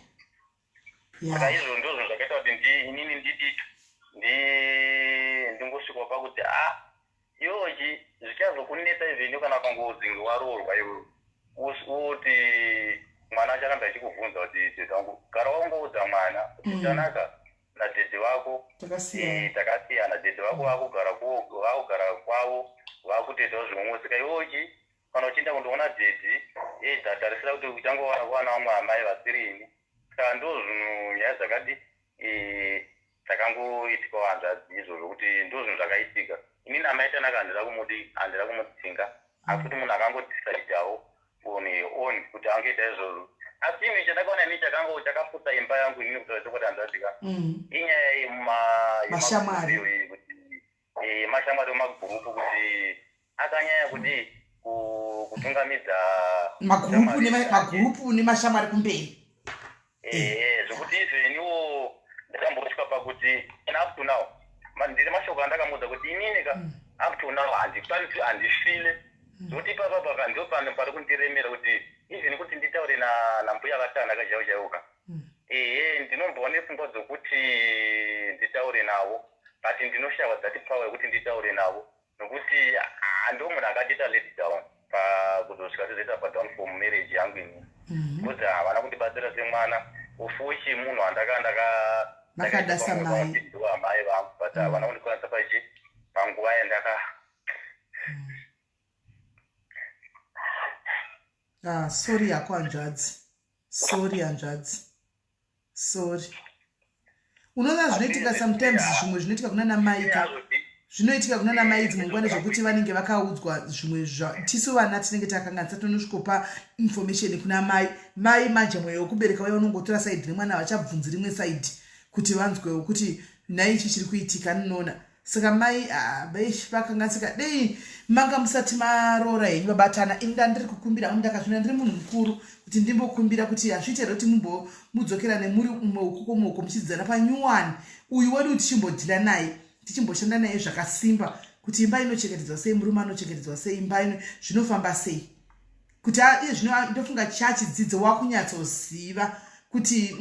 Saka izvo ndozvo zvakaita kuti inini ndidi ndingosvikawo pakuti, a, iwochi zvichazokunetsa even kana ukangozinge waroorwa iwewe, woti mwana acharamba achikubvunza kuti, "Daddy vangu." Gara wangoudza mwana kuti, "Tanaka nadaddy vako Takasiyana. Takasiyana. Daddy vako vakugara vakugara kwavo, vakutoitawo zvimwe. Saka iwochi kana uchienda kundoona daddy, tarisira kuti uchangowana kuwana vamwe amai vasirini." Saka ndo zvinhu, nyaya dzakadi dzakangoitikawo, hanzvadzi, izvozvo kuti ndo zvinhu zvakaitika. Inini amai Tanaka handida kumudi, handida kumudzinga, asi kuti munhu akangodecidawo on her own kuti angoita izvozvo. Asi ini chandakaona, ini chakango chakaputsa imba yangu inini, kutaura chokwadi, hanzvadzika, inyaya Mashamwari. yemagurupu iyi, kuti mashamwari emagurupu, kuti akanyanya kuti kutungamidza magurupu shamwari dzake. Magurupu nemashamwari kumberi. Ehe, zvokuti izveniwo ndakambosvika pakuti and up to now ndine mashoko andakamuudza kuti inini ka, up to now handikwanisi, handifile zvokuti ipapa paka ndo pano pari kundiremera kuti even kuti nditaure nambuya vaTanaka chaivo chaivo ka. Ehe, ndinombova nepfungwa dzokuti nditaure navo, but ndinoshayiwa that power yekuti nditaure navo, nokuti ndo munhu akatiita let down pakuzosvika tizoita padownfall mumarriage yangu inini, because havana kundibatsira semwana ufuchi munhu wandaka ndaka Makada samai. Ndiwo amai vangu, but havana kundikwanisa pachi panguva yandaka. Ah, sorry yako hanzvadzi, sorry hanzvadzi, sorry. Unoona zvinoitika sometimes, zvimwe zvinoitika kuna namaika. Zvinoitika kuna namai dzimwe nguva ndezvekuti vanenge vakaudzwa zvimwe tisu vana tinenge takanganisa tonosvikopa information kuna mai. Mai manje mweya wekubereka uya unongotora saidi remwana, vachabvunzi rimwe saidi kuti vanzwewo kuti nhai ichi chiri kuitika ninoona. Saka mai ah, vakanganisika. Dei manga musati maroora henyu vabatana. Ini ndandiri kukumbira hangu, ndakazvina ndiri munhu mukuru kuti ndimbokumbira kuti hazviite here kuti mumbomudzokera nemuri umwe uko umwe uko muchidzidzana panyuwani uyu wedu tichimbodhila naye tichimboshanda naye zvakasimba kuti imba inochengetedzwa sei, murume anochengetedzwa sei, imba ino zvinofamba sei, kuti iye zvino ndofunga chachidzidzo wakunyatsoziva kuti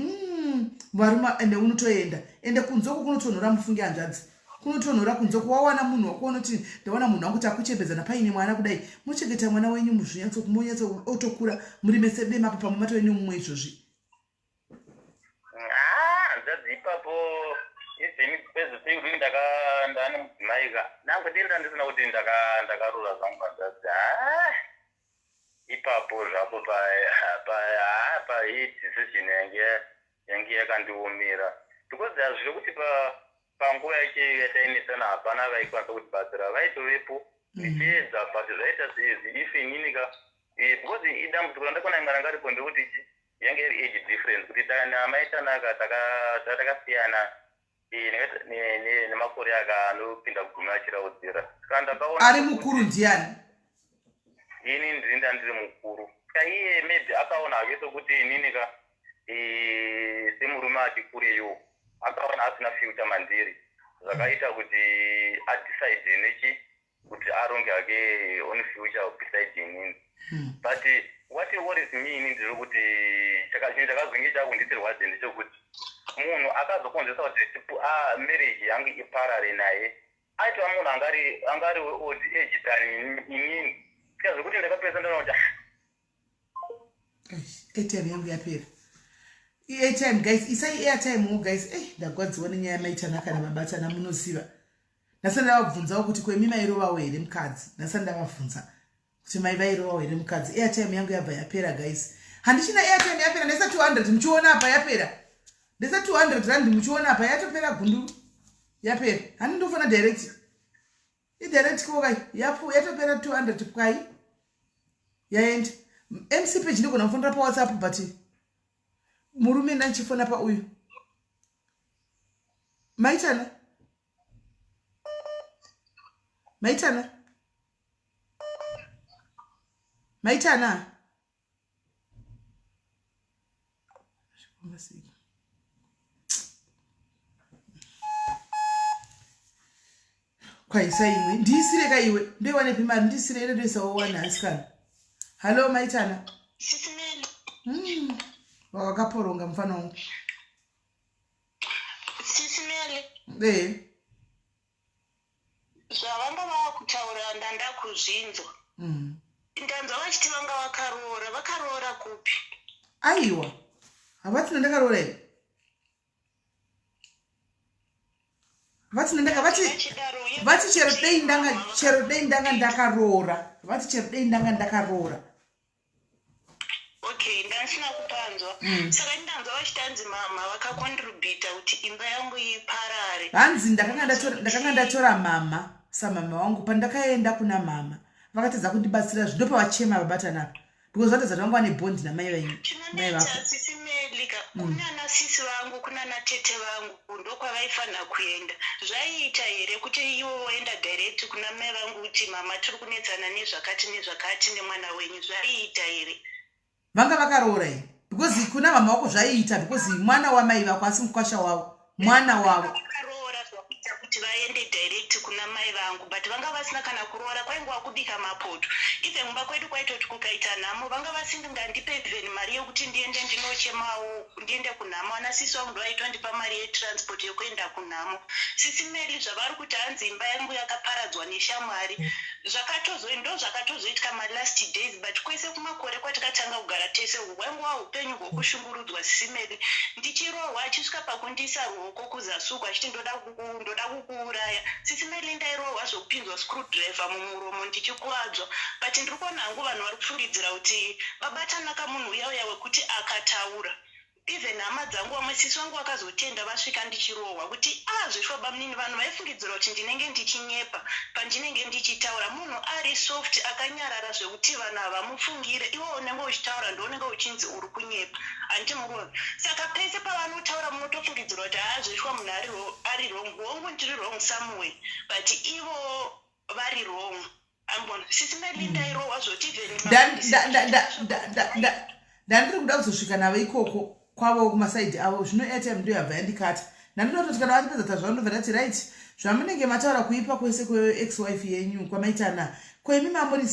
varume ende unotoenda ende kunze uko kunotonhora mufunge hanzvadzi, kunotonhora kunze uko wawana munhu wako unoti ndawana munhu wangu takuchembedzana paine mwana kudai, mochengeta mwana wenyu muzvinyatso monyatso otokura muri mese demapo pamwe matove nemumwe izvozvi. Hanzvadzi ipapo izeni pezvepei ndaka ndane mudzimai ka nangwe denda ndisina kuti ndakarura zvangu hanzvadzi. Ipapo zvapo pa decision yange yakandiomera because hazviri kuti panguva yacho yatainetsana hapana vaikwanisa kutibatsira, vaitovepo ndichiedza, but zvaita seizvi if inini ka because idambudziko randakaona imwe ranga ripo ndekuti yange iri age difference kuti namai Tanaka takasiyana nemakore aka anopinda 10 achiraudzira. Saka ndakaona ari mukuru ndiani? Ini ndiri ndandiri mukuru. Saka iye maybe akaona hake sekuti inini ka semurume ati kureyo, akaona asina future mandiri, zvakaita kuti adecide nechi kuti aronge hake own future beside inini. But what worries me ini ndiri kuti chinhu chakazonge chakunditirwadze ndechekuti munhu akazokonzeresa kuti marriage yangu iparare naye aitova munhu angari weold age than inini. Saka zvekuti ndakapedza ndaona kuti Airtime yangu yapera, airtime guys, isai airtime wo guys. Ndagwadziwa nenyaya yamaitanaka namabatana. Munoziva ndasati ndavabvunzawo kuti kwemi mairovawo here mukadzi, ndasati ndavabvunza kuti mai vairovawo here mukadzi. Airtime yangu yabva yapera guys, handichina airtime, yapera. Ndaisa 200 muchiona apa yapera, ndaisa 200 rand muchiona apa yatopera, gundu yapera. Handi ndofona direct, idirect kokai yatopera 200 pwai yaenda. MC page ndogona kufonera paWhatsApp, but murume ndandichifona pauyu maitana maitana maitana. Kwaisa imwe ndiisire ka iwe, ndoiwanepi mari? Ndiisire ere, ndoisawo wana asikana. Hallo maitana. Wakaporonga mufana wangu. Ee, zvavanga vava kutaura ndanda kuzvinzwa. Ndanzwa vachiti vanga vakaroora. Vakaroora kupi? Aiwa, havatina ndakaroora here? Vati ndanga vati chero dei ndanga ndakaroora, vati chero dei ndanga ndakaroora. Okay, ndandisina kupanzwa. Saka ndanzwa vachitanzi mama vakacontributa kuti imba yangu iparare. Hanzi ndakanga ndatora mama samama wangu. Pandakaenda kuna mama vakatadza kundibatsira, zvindopavachema vabatanapa because vatadza kuti vanga vane bond namai vaini mai Chinonetsa vako. Sisi Melika, kunana sisi vangu, kunana tete vangu ndokwavaifanira kuenda. Zvaiita here kuti ivo voenda direct kuna mai vangu kuti mama tiri kunetsana nezvakati nezvakati nemwana wenyu? Zvaiita here? Vanga vakaroora here? Because kuna mama wako zvaiita because mwana wamai vako, asi mukwasha wavo mwana wavo. Vakaroora zvakuita kuti vaende direct kuna mai vangu, but vanga vasina kana kuroora, kwaingova kubika mapoto. Even kumba kwedu kwaitoti kukaita nhamo vanga vasingandipe even mari yekuti ndiende ndinochemawo, ndiende kunhamo. Ana sisi vangu ndovaitondipa mari yetransport yekuenda kunhamo. Sisi Meli, zvavari kuti hanzi imba yangu yakaparadzwa neshamwari, ndo zvakatozoitika malast days, but kwese kumakore kwatikatanga kugara tese uku hwaingova upenyu hwokushungurudzwa. Sisi Meli, ndichirohwa, achisvika pakundiisa ruoko kuzasi uku achiti ndoda kukuuraya. Sisi Meli, ndairohwa zvokupinzwa screwdriver mumuromo ndichikuvadzwa, but ndiri kuona hangu vanhu vari kufungidzira kuti babatanaka munhu uya uya wekuti akataura. Even hama dzangu, vamwe sisi vangu vakazotenda vasvika ndichirohwa kuti a zveshwa bamunini, vanhu vaifungidzira kuti ndinenge ndichinyepa pandinenge ndichitaura. Munhu ari soft, akanyarara, zvekuti vanhu havamufungire. Iwe unenge uchitaura, ndounenge uchinzi uri kunyepa, handiti murovi? Saka pese pavanotaura munotofungidzira kuti haa, zveshwa munhu ari wrong. Hongu, ndiri wrong somewhere, but ivo vari wrong. Ambona sisi Melinda irohwa zvoti even Ndandiri kuda kuzosvika navo ikoko kwavo kumasaidhi avo. Zvino airtime ndo yabva yandikata. Ndandinototi kana vachipedza tazvavo, ndobva ndati, "Right, zvamunenge mataura kuipa kwese kweex wife yenyu kwamaitana kwemi, mamuri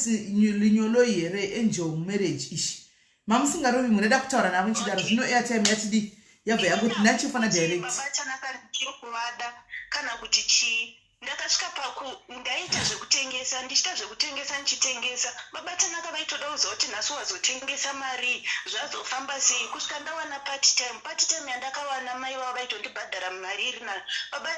linyoloi here, angel marriage ishi mamusingarovi?" Muneda kutaura navo nchidaro. Zvino airtime yatidi yabva yangoti nachifana direct. Babatanaka, ndichiri kuvada kana kuti chii? Ndakasvika paku ndaita zvekutengesa, ndichiita zvekutengesa, ndichitengesa. Babatanaka vaitoda kuziva kuti nhasi wazotengesa mari, zvazofamba sei, kusvika ndawana part time. Part time yandakawana, mai vavo vaitondibhadhara mari iri nayo. Baba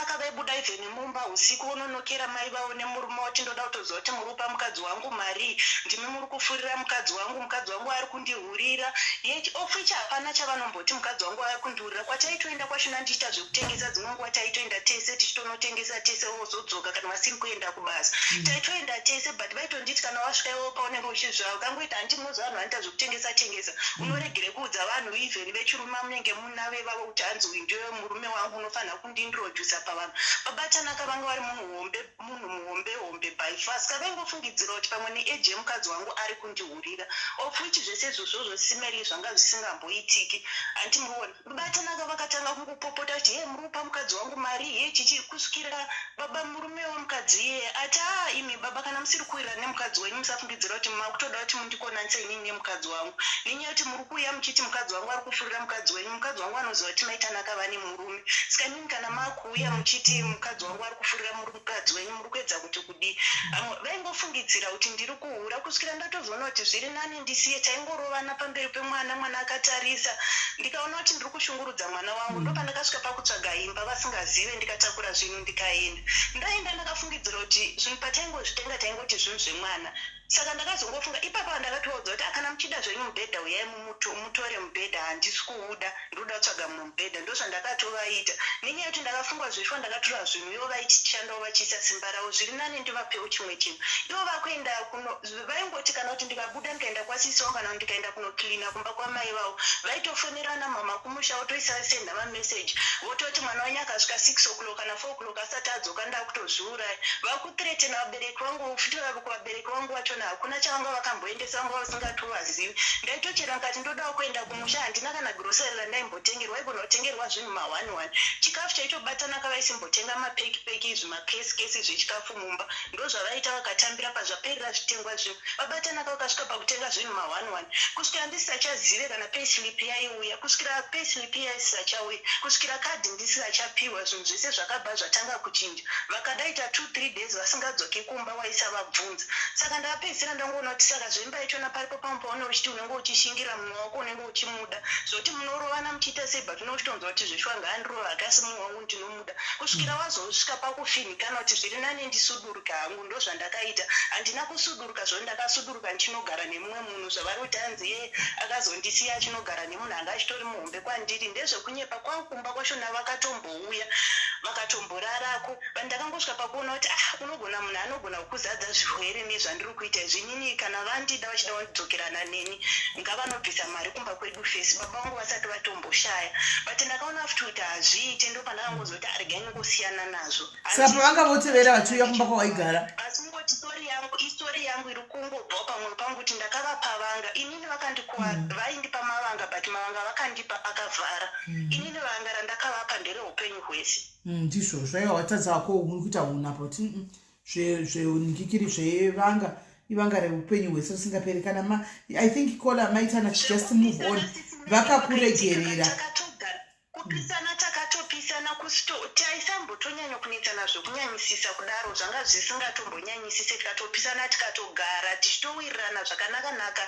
akavaibuda even mumba usiku vononokera mai vavo nemurume wati, "Ndoda kutoziva kuti muri kupa mukadzi wangu mari, ndimi muri kufurira mukadzi wangu, mukadzi wangu ari kundihurira." Yet of which hapana chavanomboti mukadzi wangu ari kundihurira. Kwataitoenda kwachona ndichiita zvekutengesa, dzimwe nguva taitoenda tese, tichitonotengesa tese, vozodzoka kana vasiri kuenda kubasa. Taitoenda tese, but vaitonditi kana wasvika iwewo paunenge uchizvava ukangoita, handiti munoziva vanhu vanoita zvekutengesa tengesa, unoregere kuudza vanhu, even vechirume munenge munave vavo, kuti hanzi uyu ndiwe murume wangu, unofanira kundiintrodusa pavanhu. Babatanaka vanga vari munhu hombe, munhu muhombe hombe by far. Saka vaingofungidzira kuti pamwe neage yemukadzi wangu ari kundihurira, of which zvese izvozvozvo simeli zvanga zvisingamboitiki, handiti muriona? Batanaka vakatanga kungopopota kuti, "He, muri kupa mukadzi wangu mari, he chichi," kusvikira baba murume wemukadzi iyeye ati, "A, imi baba, kana musiri kuwirirana nemukadzi wenyu, musafungidzira kuti makutoda kuti mundikonanise inini nemukadzi wangu, nenyaya yekuti muri kuuya muchiti mukadzi wangu ari kufurira mukadzi wenyu. Mukadzi wangu anoziva kuti maitanaka vane murume. Saka inini kana makuuya muchiti mukadzi wangu ari kufurira mukadzi wenyu, muri kuedza kuti kudii?" Vamwe vaingofungidzira kuti ndiri kuhura, kusvikira ndatozoona kuti zviri nani ndisiye. Taingorovana pamberi pemwana, mwana akatarisa. Ndikaona kuti ndiri kushungurudza mwana wangu. Ndopandakasvika pakutsvaga imba vasingazive, ndikatakura zvinhu ndikaenda. Ndaenda ndakafungidzira kuti zvinhu pataingozvitenga taingoti zvinhu zvemwana. Saka ndakazongofunga ipapa, ndakatoudza kuti, "Akana muchida zvenyu mubhedha, uyai mutore mubhedha. Handisi kuuda, ndinoda kutsvaga mumwe mubhedha." Ndozvandakatovaita, nenyaya yekuti ndakafungwa zveshwa. Ndakatora zvinhu, ivo vaichishandawo vachiisa simba ravo. Zviri nani ndivapewo chimwe chinhu. Ivo vakuenda kuno, vaingoti kana kuti ndikabuda ndikaenda kwasisi vangu, kana kuti ndikaenda kunocleana kumba kwamai vavo, vaitofonerana mama kumusha, votoisa senda mameseji, vototi, "Mwana wenyu akasvika 6 o'clock kana 4 o'clock asati adzoka, ndakutozviuraya." Vakuthreatena vabereki vangu futi. Kuvabereki vangu vachona hakuna chavanga vakamboendesa, vanga vasingatovazivi. Ndaitochera ndikati ndodawo kuenda kumusha, handina kana grocery randaimbotengerwa. Aigona kutengerwa zvinhu ma1 1, chikafu chaicho batanaka vaisimbotenga mapeki peki, zvimakesi kesi zvechikafu mumba. Ndozvavaita, vakatambira pazvaperera zvitengwa zvinhu. Vabatanaka vakasvika pakutenga zvinhu ma1 1, kusvikira ndisisachazive kana payslip yaiuya, kusvikira payslip yaisisachauya, kusvikira kadhi ndisisachapiwa. Zvinhu zvese zvakabva zvatanga kuchinja. Vakadaita 2 3 days vasingadzoki kumba, waisavabvunza. Saka ndakapedzisira ndangoona kuti saka zvemba yachona paripo pamwe paunenge uchiti unenge uchishingira mumwe wako, unenge uchimuda zvokuti munorovana muchiita sei, but unenge uchitonzwa kuti zveshwa ngaandirova akasi mumwe wangu, ndinomuda, kusvikira wazosvika pakufinhikana kuti zviri nani ndisuduruke hangu. Ndozvandakaita. Handina kusuduruka zvo, ndakasuduruka ndichinogara nemumwe munhu. Zvavari kuti hanzi ye akazondisiya achinogara nemunhu anga achitori muhombe kwandiri, ndezvekunyepa. Kwangu kumba kwachona vakatombouya, vakatomborarako. Ndakangosvika pakuona kuti, ah, unogona, munhu anogona kukuzadza zvirwere nezvandiri kuita izvi. Inini kana vandida, vachida kudzokerana neni, ngavanobvisa mari kumba kwedu first, baba vangu vasati vatomboshaya. But ndakaona futi kuti hazviite. Ndopandakangozoti aregai ningosiyana nazvo. Saka pavanga votevera vachiuya kumba kwawaigara? Asi ngoti story yangu, istory yangu iri kungobvawo pamwoyo pangu kuti ndakavapa vanga. Inini vakandikuwa, vaindipa mavanga, but mavanga vakandipa akavhara. Inini vanga randakavapa ndereupenyu hwese. Ndizvozvo. Aiwa, watadza wako, uri kuita unapa kuti zvenikikiri zvevanga ivanga reupenyu hwese rusingaperi. Kana ma, I think kola maitana, just move on, vakakuregerera. Kupisana takatopisana, taisambotonyanya kunetsana zvokunyanyisisa kudaro, zvanga zvisingatombonyanyisise. Tikatopisana, tikatogara tichitowirirana zvakanaka-naka,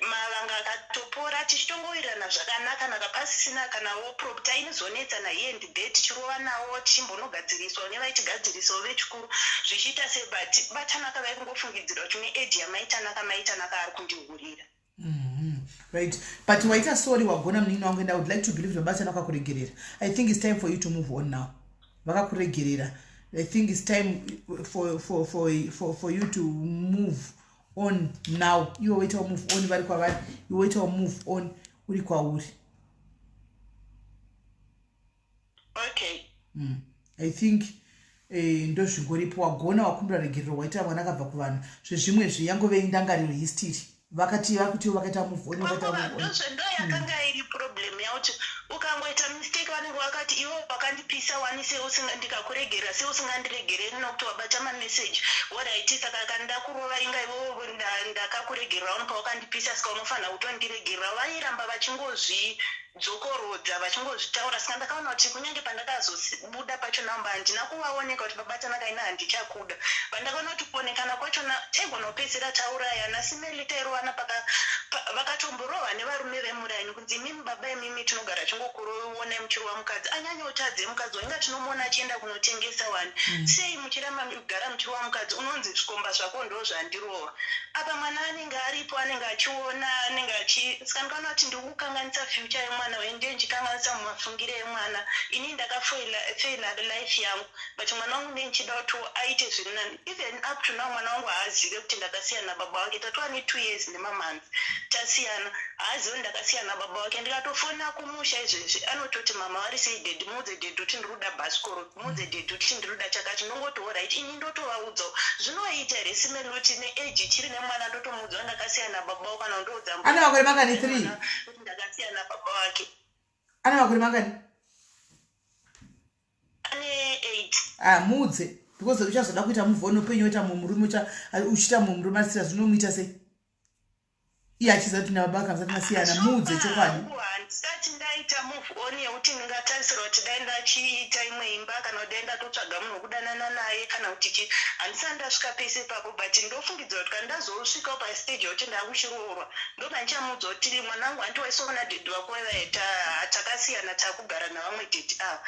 mavanga akatopora, tichitongowirirana zvakanaka-naka, pasisina kanawo prop. Tainizonetsana here and there, tichirovanawo, tichimbonogadziriswa nevaitigadzirisawo vechikuru, zvichiita se, but batanaka vaikungofungidzira kuti neage yamaitanaka, maitanaka ari kundihurira. Right, but waita sorry, wagona munin'ina wangu, and I would like to believe vabatsana vakakuregerera. I think it's time for you to move on now. Vakakuregerera. I think it's time for you to move on now. Iwe waitawo move on vari kwavari, iwe waitawo move on uri kwauri. Okay. I think ndozvingoripo. Wagona wakumbira regerero, waita mwana akabva kuvanhu. Zvezvimwe zviyangove indangariro, history. Vakati vakutiwo vakaita move on, vakaita move on. Ndo yakanga iri problem yakuti ukangoita mistake, vanenge vakati, "Iwe wakandipisa wani, sei ndikakuregera, sei usingandiregereri nokuti wabata mameseji? Alright, saka kana ndakurova, inga iwewo ndakakuregerera wani pawakandipisa, saka unofanira kutondiregerera." Vairamba vachingozvidzokorodza, vachingozvitaura. Saka ndakaona kuti kunyange pandakazobuda pacho namba, handina kuvaoneka kuti babatanaka ina handichakuda. Pandakaona kuti kuonekana kwachona taigona kupedzisira taurayana, simeli tairovana vakatomborova nevarume vemuraini kunzi, "Imimi baba, imimi tinogara chingokuroonai muchirova mukadzi, anyanyotadze mukadzi wainga tinomuona achienda kunotengesa wani. Sei muchiramba kugara muchirova mukadzi?" Unonzi, "Zvikomba zvako ndo zvandirova." Apa mwana anenge aripo, anenge achiona, anenge achi saka ndikaona kuti ndiri kukanganisa future yemwana uyu, ndiye ndichikanganisa mumafungiro emwana. Inini ndakafeila life yangu, but mwana wangu ndiye ndichida kuti aite zviri nani. Even up to now mwana wangu haazive kuti ndakasiyana nababa wake. Tatova ne2 years nemamonths tasiyana, haazive kuti ndakasiyana nababa wake. Ndikatofona kumusha izvezvi, anototi, "Mama vari sei? Daddy, muudze daddy kuti ndiri kuda bhasikoro, muudze daddy kuti ndiri kuda chakati." Ndongoti, "Alright." Ini ndotovaudzawo, zvinoita here simeli kuti neage chiri nemwana ndotomuudza kuti ndakasiyana nababa wako, kana ndoudza Ane makore mangani? 3? kuti ndakasiyana nababa wake? Ane makore mangani? Ane 8. Ah, muudze, because uchazoda kuita move on upenyu, woita mumurume, uchiita mumurume asira, zvinomuita sei iye achiziva kuti nababa vake hamusati masiyana? Muudze chokwadi. Handisati ndaita move on yekuti ndingatarisira kuti dai ndachiita imwe imba, kana kuti dai ndatotsvaga munhu wekudanana naye, kana kuti chi handisati ndasvika pese ipapo. But ndofungidzira kuti kana ndazosvikawo pastage yekuti ndakuchiroorwa, ndopandichamuudza kuti, "Mwana wangu, hanti waisoona daddy vako vaiva, takasiyana, takugara navamwe daddy ava."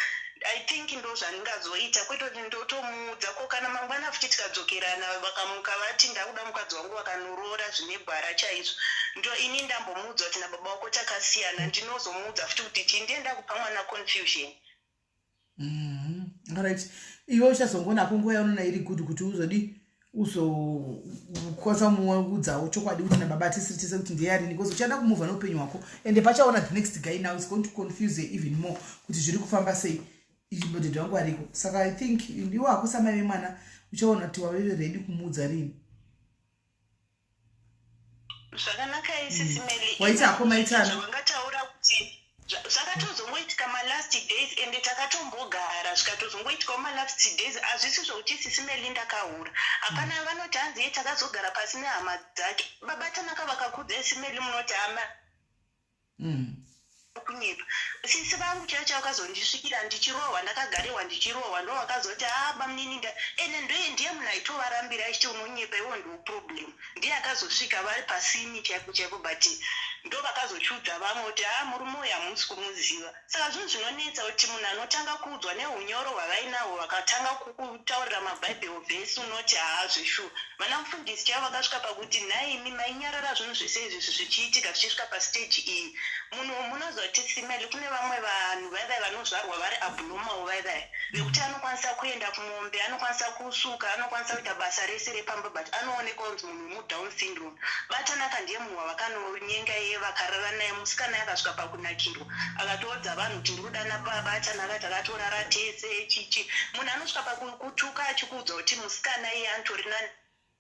I think ndo zvandingazoita, kwete kuti ndotomuudza. Ko kana mangwana futi tikadzokerana, vakamuka vati, "Ndakuda mukadzi wangu," vakanoroora zvine gwara chaizvo, ndo ini ndambomuudza kuti nababa wako takasiyana, ndinozomuudza futi kuti chii? Ndiye ndakupa mwana confusion. Alright, iwe uchazongonako nguva yaunona iri good kuti uzodi uzokwanisa muudzawo chokwadi kuti nababa tisiri tese, kuti ndiye arini, because uchada kumuvha neupenyu hwako, ende pachaona the next guy now is going to confuse her even more kuti zviri kufamba sei, daddy wangu ariko. Saka I think ndiwo hako samai vemwana uchaona kuti wave ready kumuudza rini. Zvakanaka, isisi Meli. Waita hako, maitana. Vangataura kuti zvakatozongoitika malast days, ende takatombogara, zvikatozongoitikawo malast days. Hazvisi zvokuti sisi Meli ndakahura, hapana. Vanoti hanzi ye takazogara pasi nehama dzake baba Tanaka vakakudza isimeli, munoti hama kunyepa. Sisi vangu chaicho vakazondisvikira ndichirohwa, ndakagarirwa ndichirohwa, ndo vakazoti, "Ha, bamunini." Ende ndoye ndiye munhu aitovarambira achiti, "Unonyepa iwo, ndiwo problem." Ndiye akazosvika vari pasini chaipo chaipo, but ndo vakazochiudza vamwe kuti, "Ha, murume uyu hamusi kumuziva." Saka zvinhu zvinonetsa kuti munhu anotanga kuudzwa neunyoro hwavainahwo, vakatanga kukutaurira mabhaibheri vhesi, unoti, "Haa, zveshuwa." Vana mufundisi chaivo vakasvika pakuti, "Nhaimi, mainyarara zvinhu zvese izvi zvichiitika, zvichisvika pastage iyi." Munhu munozoti simeli, kune vamwe vanhu vaivai vanozvarwa vari abnormal, vaivai vekuti anokwanisa kuenda kumombe, anokwanisa kusuka, anokwanisa kuita basa rese repamba, but anoonekwa kunzi munhu wemudown syndrome. Batanaka ndiye munhu wavakanonyenga iye, vakarara naye. Musikana akasvika pakunakirwa, akatoudza vanhu kuti, "Ndiri kudana Batanaka, takatorara tese." Chichi munhu anosvika pakutuka achikuudza kuti musikana iye anotori nani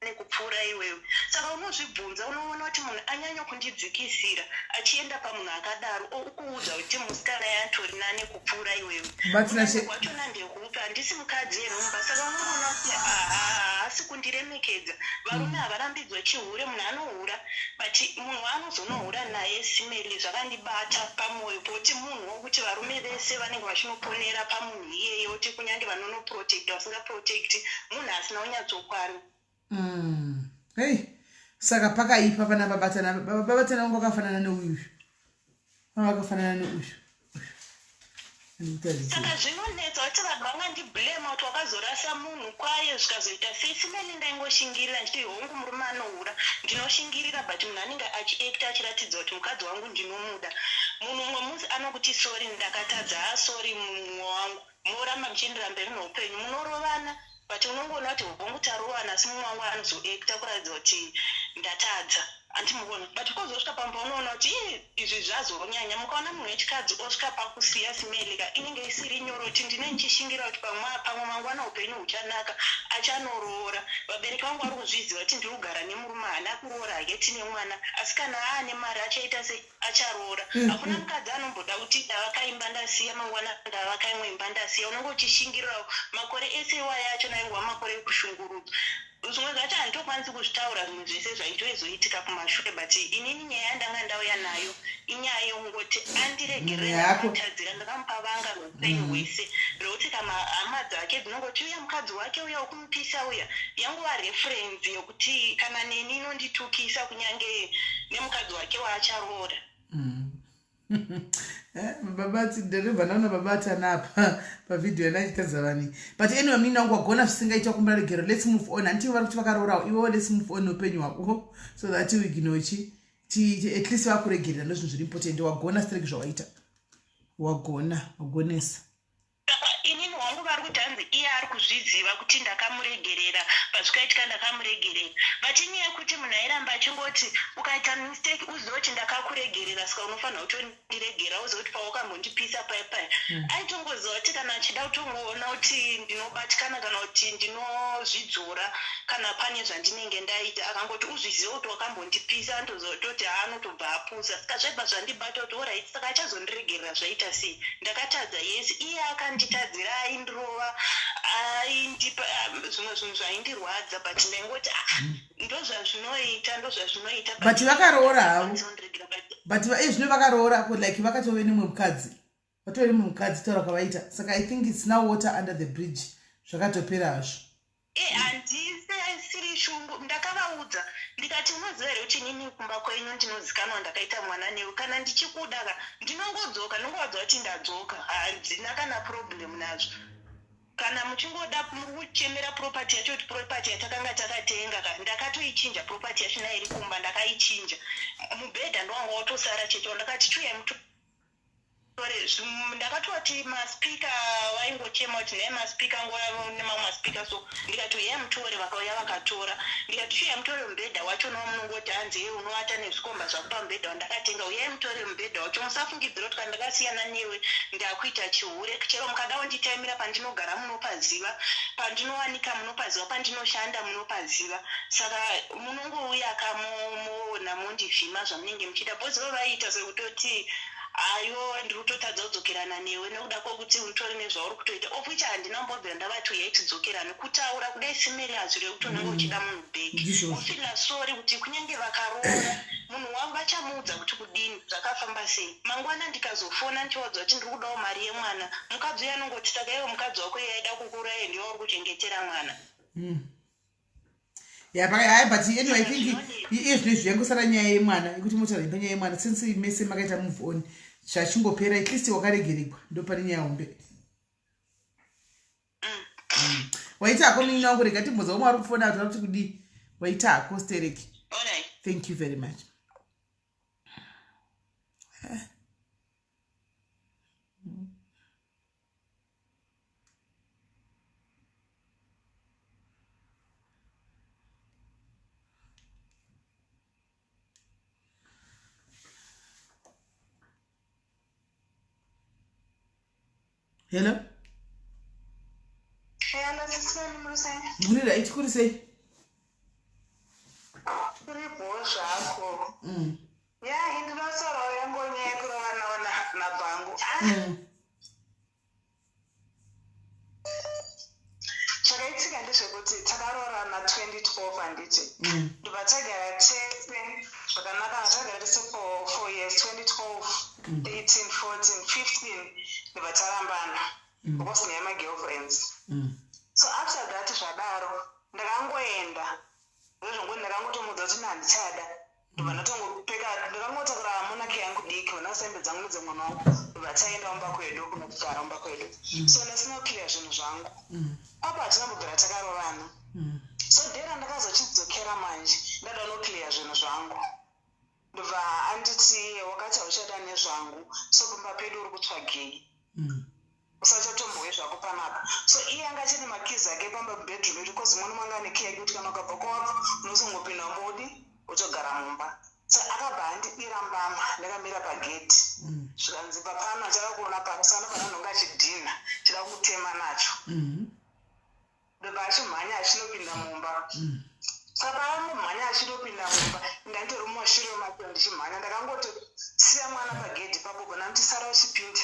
nekupfuura iwewe. Saka unozvibvunza, unoona kuti munhu anyanya kundidzikisira achienda pamunhu akadaro, okuudza kuti musikana yatori nani kupfuura iwewe. Wachona ndekupi? Handisi mukadzi yerumba. Saka unoona kuti haasi kundiremekedza. Varume havarambidzwe chihure, munhu anohura, but munhu waanozonohura naye, simeli, zvakandibata pamwoyo pokuti munhu wokuti varume vese vanenge vachinoponera pamunhu iyeye, kuti kunyange vanonoprotecta, vasingaprotecti, munhu asina kunyatsokwana. Hei, saka pakaipa pana babatana. Babatana vangu vakafanana neuyu, vanga vakafanana neuyu. Saka zvinonetsa kuti vanhu vangandiblema kuti wakazorasa munhu kwaye zvikazoita sei. Simeni ndaingoshingirira ndichiti hongu murume anohura, ndinoshingirira, but munhu anenge achiacta achiratidza kuti mukadzi wangu ndinomuda. Munhu mumwe musi anokuti sorry, ndakatadza, ha sorry mumwe wangu, moramba muchiendera mberi neupenyu, munorovana, but unongoona kuti hongu tarovana, asi mumwe wangu anozoacta kuratidza kuti ndatadza, handimuona. But kozosvika pamba unoona kuti ii izvi zvazonyanya. Mukaona munhu wechikadzi osvika pakusiya simelika, inenge isiri nyoro kuti ndine ndichishingira kuti pamwe mangwana upenyu huchanaka, achanoroora. Vabereki vangu vari kuzviziva kuti ndiri kugara nemurume haana kuroora hake, tine mwana, asi kana aane mari achaita sei? Acharoora. Hakuna mukadzi anomboda kuti ndavaka imba ndasiya, mangwana ndavaka imwe imba ndasiya. Unenge uchishingirirawo makore ese iwayo acho naingova makore ekushungurudzwa. Zvimwe zvacho handitokwanisi kuzvitaura, zvimwe zvese zvaitoizoitika kumashure, but inini nyaya yandanga ndauya nayo inyaya yekungoti andiregerere. Yako. Ndakatadzira, ndakamupa vanga reupenyu hwese rekuti kama hama dzake dzinongoti uya mukadzi wake uya wekumupisa uya, yangova reference yekuti kana neni inonditukisa kunyange nemukadzi wake waacharoora. Babati, ndaribva ndaona babati anapa pavhidhiyo yandachitadza vani. But anyway, munini wangu, wagona zvisingaita kumbira regero. Let's move on. Handiti vari kuti vakaroorawo iwewo? Let's move on neupenyu hwako so that we ginochi at least vakuregerera, ndo zvinhu zviri important. Wagona stereki zvawaita, wagona, wagonesa. Saka inini wangu vari kuti hanzi iye ari kuzviziva kuti ndakamuregerera, pazvikaitika ndakamuregerera, but inyaya yekuti munhu airamba achingoti ukaita mistake uzive kuti ndakakuregerera, saka unofanira kutondiregera, uzive kuti pawakambondipisa paya paya. Aitongoziva kuti kana achida kutongoona kuti ndinobatikana kana kuti ndinozvidzora kana pane zvandinenge ndaita, akangoti uzvizive kuti wakambondipisa, anotoziva kutoti haanotobva apusa. Saka zvaibva zvandibata kuti alright, saka achazondiregerera zvaita sei? Ndakatadza, yes, iye akanditadzira, aindirova, aindipa zvimwe zvinhu zvaindirwadza, but ndaingoti ah, ndozvazvinoita, ndozvazvinoita. But vakaroora havo. Vanondiregera, but But iye zvino vakaroora ko, like vakatove nemumwe mukadzi, vatove nemumwe mukadzi, taura kwavaita. Saka I think it's now water under the bridge, zvakatopera hazvo. Handisiri shungu. Ndakavaudza ndikati, unoziva here kuti inini kumba kwenyu ndinozikanwa, ndakaita mwana newe. Kana ndichikuda ka, ndinongodzoka, ndinongovaudza kuti ndadzoka, handina kana problem nazvo. Kana muchingoda, muri kuchemera property yacho, kuti property yatakanga takatenga ka, ndakatoichinja property yacho nairi kumba, ndakaichinja. Mubhedha ndowanga watosara chete wandakati chiuyai mutore. Ndakatoti maspeaker, vaingochema kuti nhai maspeaker nguva nemamwe maspeaker, so ndikati uyai mutore, vakauya vakatora. Ndikati chiuyai mutore mubhedha wacho namunongoti hanzi ye unovata nezvikomba zvako pamubhedha wandakatenga, uyai mutore mubhedha wacho. Musafungidzira kuti kana ndakasiyana newe ndakuita chihure. Chero mukada kunditaimira, pandinogara munopaziva, pandinowanika munopaziva, pandinoshanda munopaziva, saka munongouya kamoona mondivhima zvamunenge muchida, because ivo vaiita sekutoti ayo ndiri kutotadza kudzokerana newe nekuda kwokuti utori nezvauri kutoita, of which handina kumbobvira ndavati uyai tidzokerane. Kutaura kudai simeri hazvirevi kuti unenge uchida munhu back. Ndizvozvo. Kufeela sorry kuti kunyange vakaroora munhu wavo vachamuudza kuti kudini, zvakafamba sei. Mangwana ndikazofona ndichivaudza kuti ndiri kudawo mari yemwana, mukadzi uyo anongoti saka iwe mukadzi wako iye aida kukuuraya ndiwe uri kuchengetera mwana. Yeah, but, I, but anyway, I think iye zvino izvi yangosara nyaya yemwana, yekuti motaura nyaya yemwana since mese makaita move on, zvachingopera. At least wakaregeregwa, ndo pane nyaya hombe. Waita hako munini wangu, rega timbodza umwe ari kufona kuti kuti kudii. Waita hako stereki. Alright. Thank you very much. Hello. Hello, sisibani, muri sei? Muri right, kuri sei? Uripo zvako. Ya, indinotsorowo yangonyaya yekurovanawo nabhangu. Ah, Zvakaitika ndezvekuti takaroorana 2012, handiti? Ndobva tagara tese zvakanaka, tagara tese for 4 years, 2012, 13, 14, 15, ndobva tarambana because nyaya yemagirlfriends. So after that, zvadaro ndakangoenda ndozvongoti ndakangotomudza kuti handichada. Ndobva ndatongopfeka, ndakangotakura monaki yangu diki, vanasa hembe dzangu nedzemwana wangu, ndobva taenda kumba kwedu kunogara kumba kwedu. So ndasina kuclear zvinhu zvangu. Apo hatina kumbobvira takarovana. So dera ndakazochidzokera manje ndada noclear zvinhu zvangu, ndobva anditi, "Wakati hauchada nezvangu, so pamba pedu uri kutsvagei? Usachatombowe zvako panapa." So iye anga achine makeys ake pamba bedroom yedu, cause mwana manga ane key yake kuti kana ukabva kwawabva unozongopinda mbodi wotogara mumba. So akabva andidira mbama ndakamira pagedhi, zvikanzi, "Papano achada kuona pano." Saka ndobva ndanhonga chidhina chida kutema nacho. Ndobva achimhanya achinopinda mumba. Saka paamumhanya achinopinda mumba, ndanditori mumashure macho ndichimhanya. Ndakangoti siya mwana pagedhi papo, bva sara uchipinda,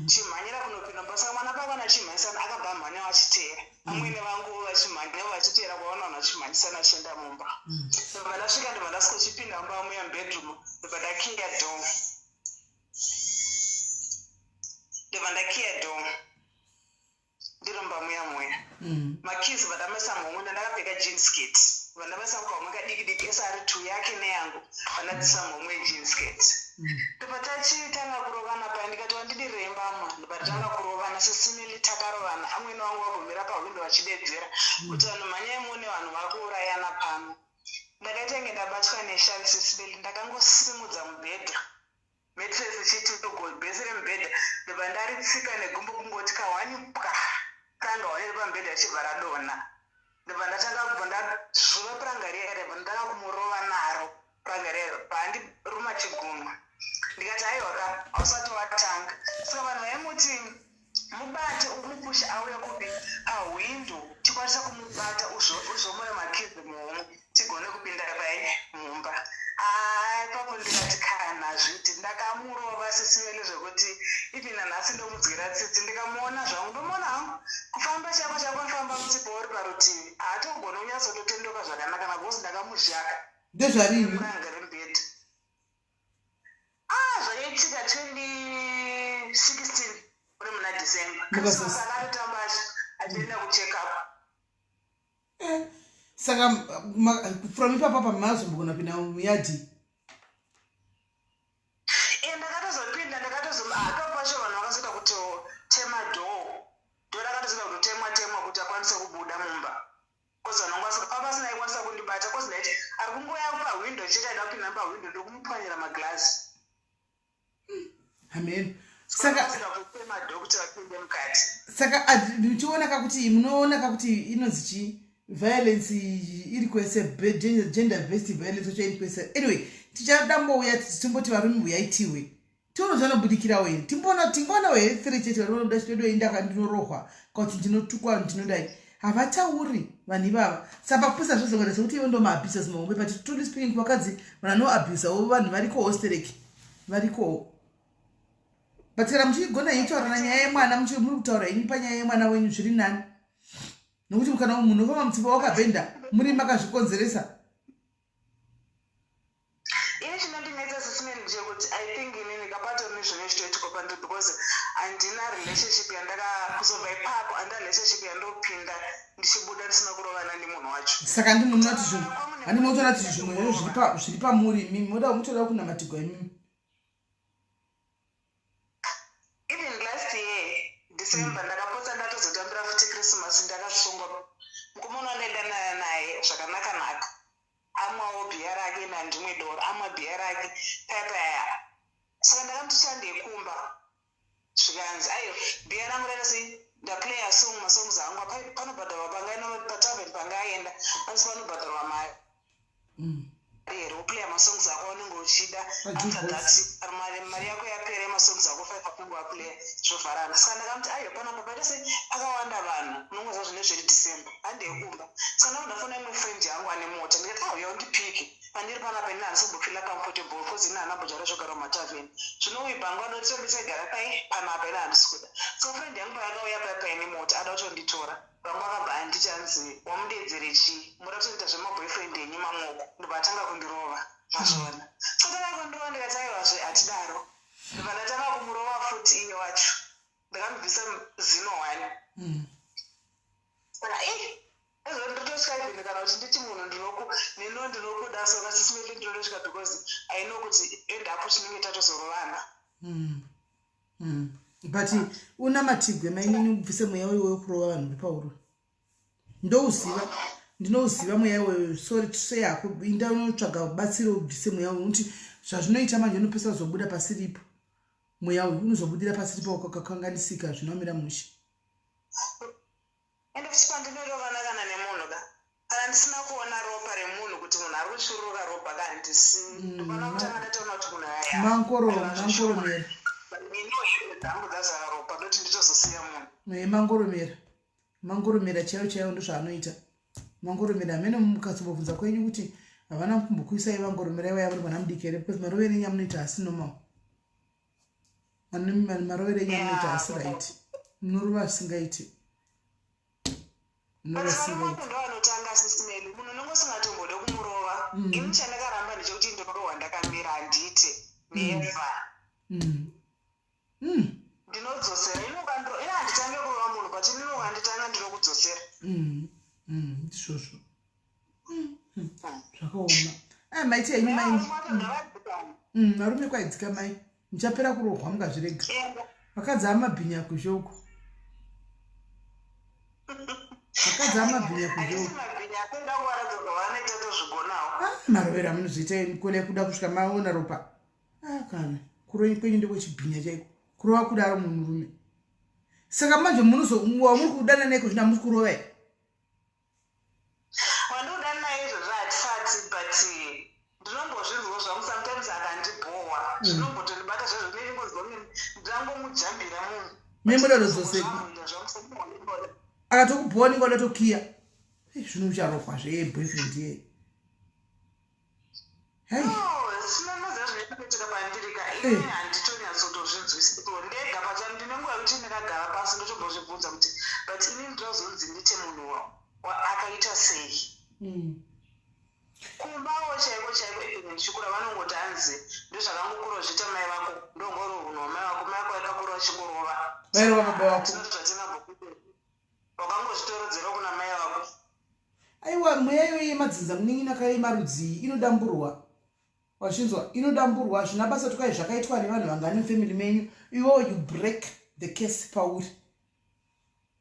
chimhanyira kunopinda mumba. Saka mwana pavana achimhanyisana, akabva amhanyawo achiteera amwene vangu vachimhanyawo vachiteera kwaona vanhu vachimhanyisana achienda mumba. Ndobva ndasvika, ndobva ndasikochipinda mumba muya mubedroom, ndobva ndakiya door, ndobva ndakiya door ndiri mumba muya muya. Makeys vandamaisa muhomwe, ndandakapfeka jean skirt, vandamaisa mukahomwe kadiki diki ese ari two, yake neyangu, vandadzisa muhomwe yejean skirt. Ndobva tachitanga kurovana paya. Ndikati, "Wandidirei mbama?" Ndobva tatanga kurovana sesimili, takarovana. Amwene vangu vagomira pahwindo vachidedzera kuti, "Vanhu, mhanyai muone vanhu vari kuurayana pano." Ndakaita inge ndabatwa neshavi sesimili. Ndakangosimudza mubhedha, mattress ichiti bhesi remubhedha, ndobva ndaritsika negumbo, kungoti kahwani pwa, puranga hwani riri pamubhedha richibva radonha. Ndobva ndatanga kubva ndazvuva puranga riya, ndobva ndatanga kumurova naro puranga riya, paandiruma chigunwe. Ndikati, "Aiwa ka, hausati watanga." Saka vanhu vaimuti, "Mubate, umupusha auya kupi pahwindo, tikwanisa kumubata, uzvomore makeys muhomwe, tigone kupinda pai mumba." Aa, ipapo ndikati, "Kana zviti." Ndakamurova sisimele zvekuti even nanhasi ndomudzwira tsitsi. Ndikamuona zvangu, ndomuona hangu kufamba chako chako nofamba mutsipa uri parutivi, haatogoni kunyatsototendoka zvakanaka nabosi, ndakamuzhaka. Ndezvarini? Puranga remubhedha. Ah, zvakaitika 2016, uri muna December. Christmas akatotamba achienda kucheck up. Saka from ipapo apa mazombogona kupinda muyadhi? E, ndakatozopinda, ndakatozo ipapo pacho vanhu vakazoita kutotema door, door rakatozoita kutotemwa temwa kuti akwanise kubuda mumba, cause vanhu vanga papasina aikwanisa kundibata, cause ndaiti ari kungoya pahwindo chete, aida kupinda pahwindo ndokumupwanyira maglazi. Amen. Saka kutema door kuti vapinde mukati. Saka tichiona kakuti, munoona kakuti inonzi chii, violence iri kwese, gender based violence wacho iri kwese. Anyway, tichadambouya timboti varume uyaitiwe, tione zvanobudikirawo here. Timboona, tingaonawo here three chete vari vanobuda chitodo, "Indaka ndinorohwa," kana kuti "Ndinotukwa, ndinodai." Havatauri vanhu ivava. Saka pakupusa zvozongoita sekuti ivo ndo maabusers mahombe, but truly speaking, vakadzi vanhu vanoabusawo vanhu varikowo stereki, varikowo. But kana muchigona henyu kutaurana nyaya yemwana, muri kutaura henyu panyaya yemwana wenyu, zviri nani, nokuti kana munhu ufamba mutsipa wakabhenda, muri makazvikonzeresa. Ini chinondinetsa sisimeni ndechekuti I think inini kapatori nezvine zvitoitika pandiri, because handina relationship yandaka kuzobva ipapo, handina relationship yandopinda ndichibuda ndisina kurovana nemunhu wacho. Saka ndimunoti zvinhu, handimotoona kuti zvimwe zvo zviri pamuri imimi, moda mutoda kunamatigwa imimi. Even last year December ndakapotsa ndatozotambira futi Christmas ndakasungwa. Mukomana wandaida naye zvakanaka naka, amwawo bhiya rake nandimwe doro, amwa bhiya rake paya paya. Saka ndakamuti, "Chandekumba." Zvikanzi, "Aiwa, bhiya rangu raita sei?" Ndaplaya song, masongs angu. Panobhadharwa pangaenda patavern, pangaenda anzi panobhadharwa mari here uplaya masongs ako aunenge uchida. After that mari yako yapera yemasongs ako five aunenge waplaya, zvovharana. Saka ndakamuti, "Aiwa, panapa paita sei, pakawanda vanhu, unongoziva zvine zviri December, handekumba." Saka ndabva ndafona imwe friend yangu ane mota, ndikati, "Auya undipike pandiri panapa, ini handisimbofila comfortable, because ini handina bhojara zvogara mumatavheni zvino uyu bhangu anotirambe taigara pai panapa, ini handisi kuda." So friend yangu payakauya paya paine mota ada kutonditora, vangu akabva anditi, anzi, "Wamudedzere chii? Muda kutoita zvemaboyfriend enyu mamoko." Ndobva atanga kundirova, mazviona? So tanga kundirova, ndikati, "Aiwazve, hatidaro." Ndobva ndatanga kumurova futi iye wacho, ndakamubvisa zino one. Saka i ezvo ndototya even kana kuti nditi munhu ndinoku neno ndinokuda. So kasisimele ndinotosvika because I know kuti end up tinenge tatozorovana. But unamatigwe, mainini, ubvise mweya uyo wekurova vanhu uri pauri. Ndouziva, ndinouziva mweya iwoyo. Sorry to say hako, inda unotsvaga batsiro, ubvise mweya uyo, nokuti zvazvinoita manje, unopesa kuzobuda pasiripo. Mweya uyu unozobudira pasiripo kwakakanganisika, zvinomira mushe. Ende futi pandinorovana kana nemunhu ka, kana ndisina kuona ropa remunhu, kuti munhu ari kusvuruka ropa ka, handisi ndofana kutanga ndatoona kuti munhu aya Mankoro, mankoromera. Iniwo dzangu dzazara ropa, ndoti nditozosiya munhu. Mangoromera, mangoromera chaiyo chaiyo, ndozvaanoita mangoromera. Hamene mukazombobvunza kwenyu kuti havana kumbokuisai vangoromera iwaya muri mwana mudiki here, because marovero enyu amunoita hasi normal. Marovero enyu amunoita hasi right, munorova zvisingaiti, munorova zvisingaiti. Ndo anotanga sisimeli, munhu unenge usingatombode kumurova. Ini chandakaramba ndechekuti ndorohwa ndakamira, handiite, never. Ndinodzosera ini. Ukandiro ini handitange kurova munhu, but inini ukanditanga ndinokudzosera. Ndizvozvo. Zvakaoma. A, maiti henyu mai. Varume kwaidzika mai, muchapera kurohwa mukazvirega. Vakadzi amabhinya kuzhe uko, vakadzi amabhinya kuzhe uko. Mabhinya kuvaratidza zvavanoita, tozvigonawo. Ah, marovero amunozoita kole kuda kusvika maona ropa. Ah, kana kurova kwenyu ndekwechibhinya chaiko, kurova kudaro munhurume. Saka manje munozo wamuri kudana naiko zvino hamuri kurova here? Wandodana naye izvozvo hatisati, but ndinombozvinzwa zvangu sometimes akandibhowa, zvinombotondibata zvezvo, ndinongonzwa ndangomujambira munhu. Memuda kuzodzoseki akatokubhowa, ninge wada tokiya zvino ucharohwa zveboyfriend ye. Hei. Sinonoziva zvinoitika pandiri ka, ini handitonyatsotoZvinzwisiko ndega pachani. Ndine nguva yekuti ndakagara pasi ndotombozvibvunza kuti, but ini ndinozonzi ndite munhu akaita sei? Kumbawo chaiko chaiko, even ndichikura, vanongoti hanzi ndozvakangokura zviita mai vako, ndongori unhu hwamai vako, mai vako vakakura vachingorova. Vairova baba vako. Zvatingambokuti wakangozvitorodzera kuna mai vako. Aiwa, mweya iyoyi yemadzinza, munin'ina kai, marudzi inodamburwa, wachinzwa? Inodamburwa, hazvina basa kuti kwai zvakaitwa nevanhu vangani mufamily menyu. Iwewo you break the case pauri,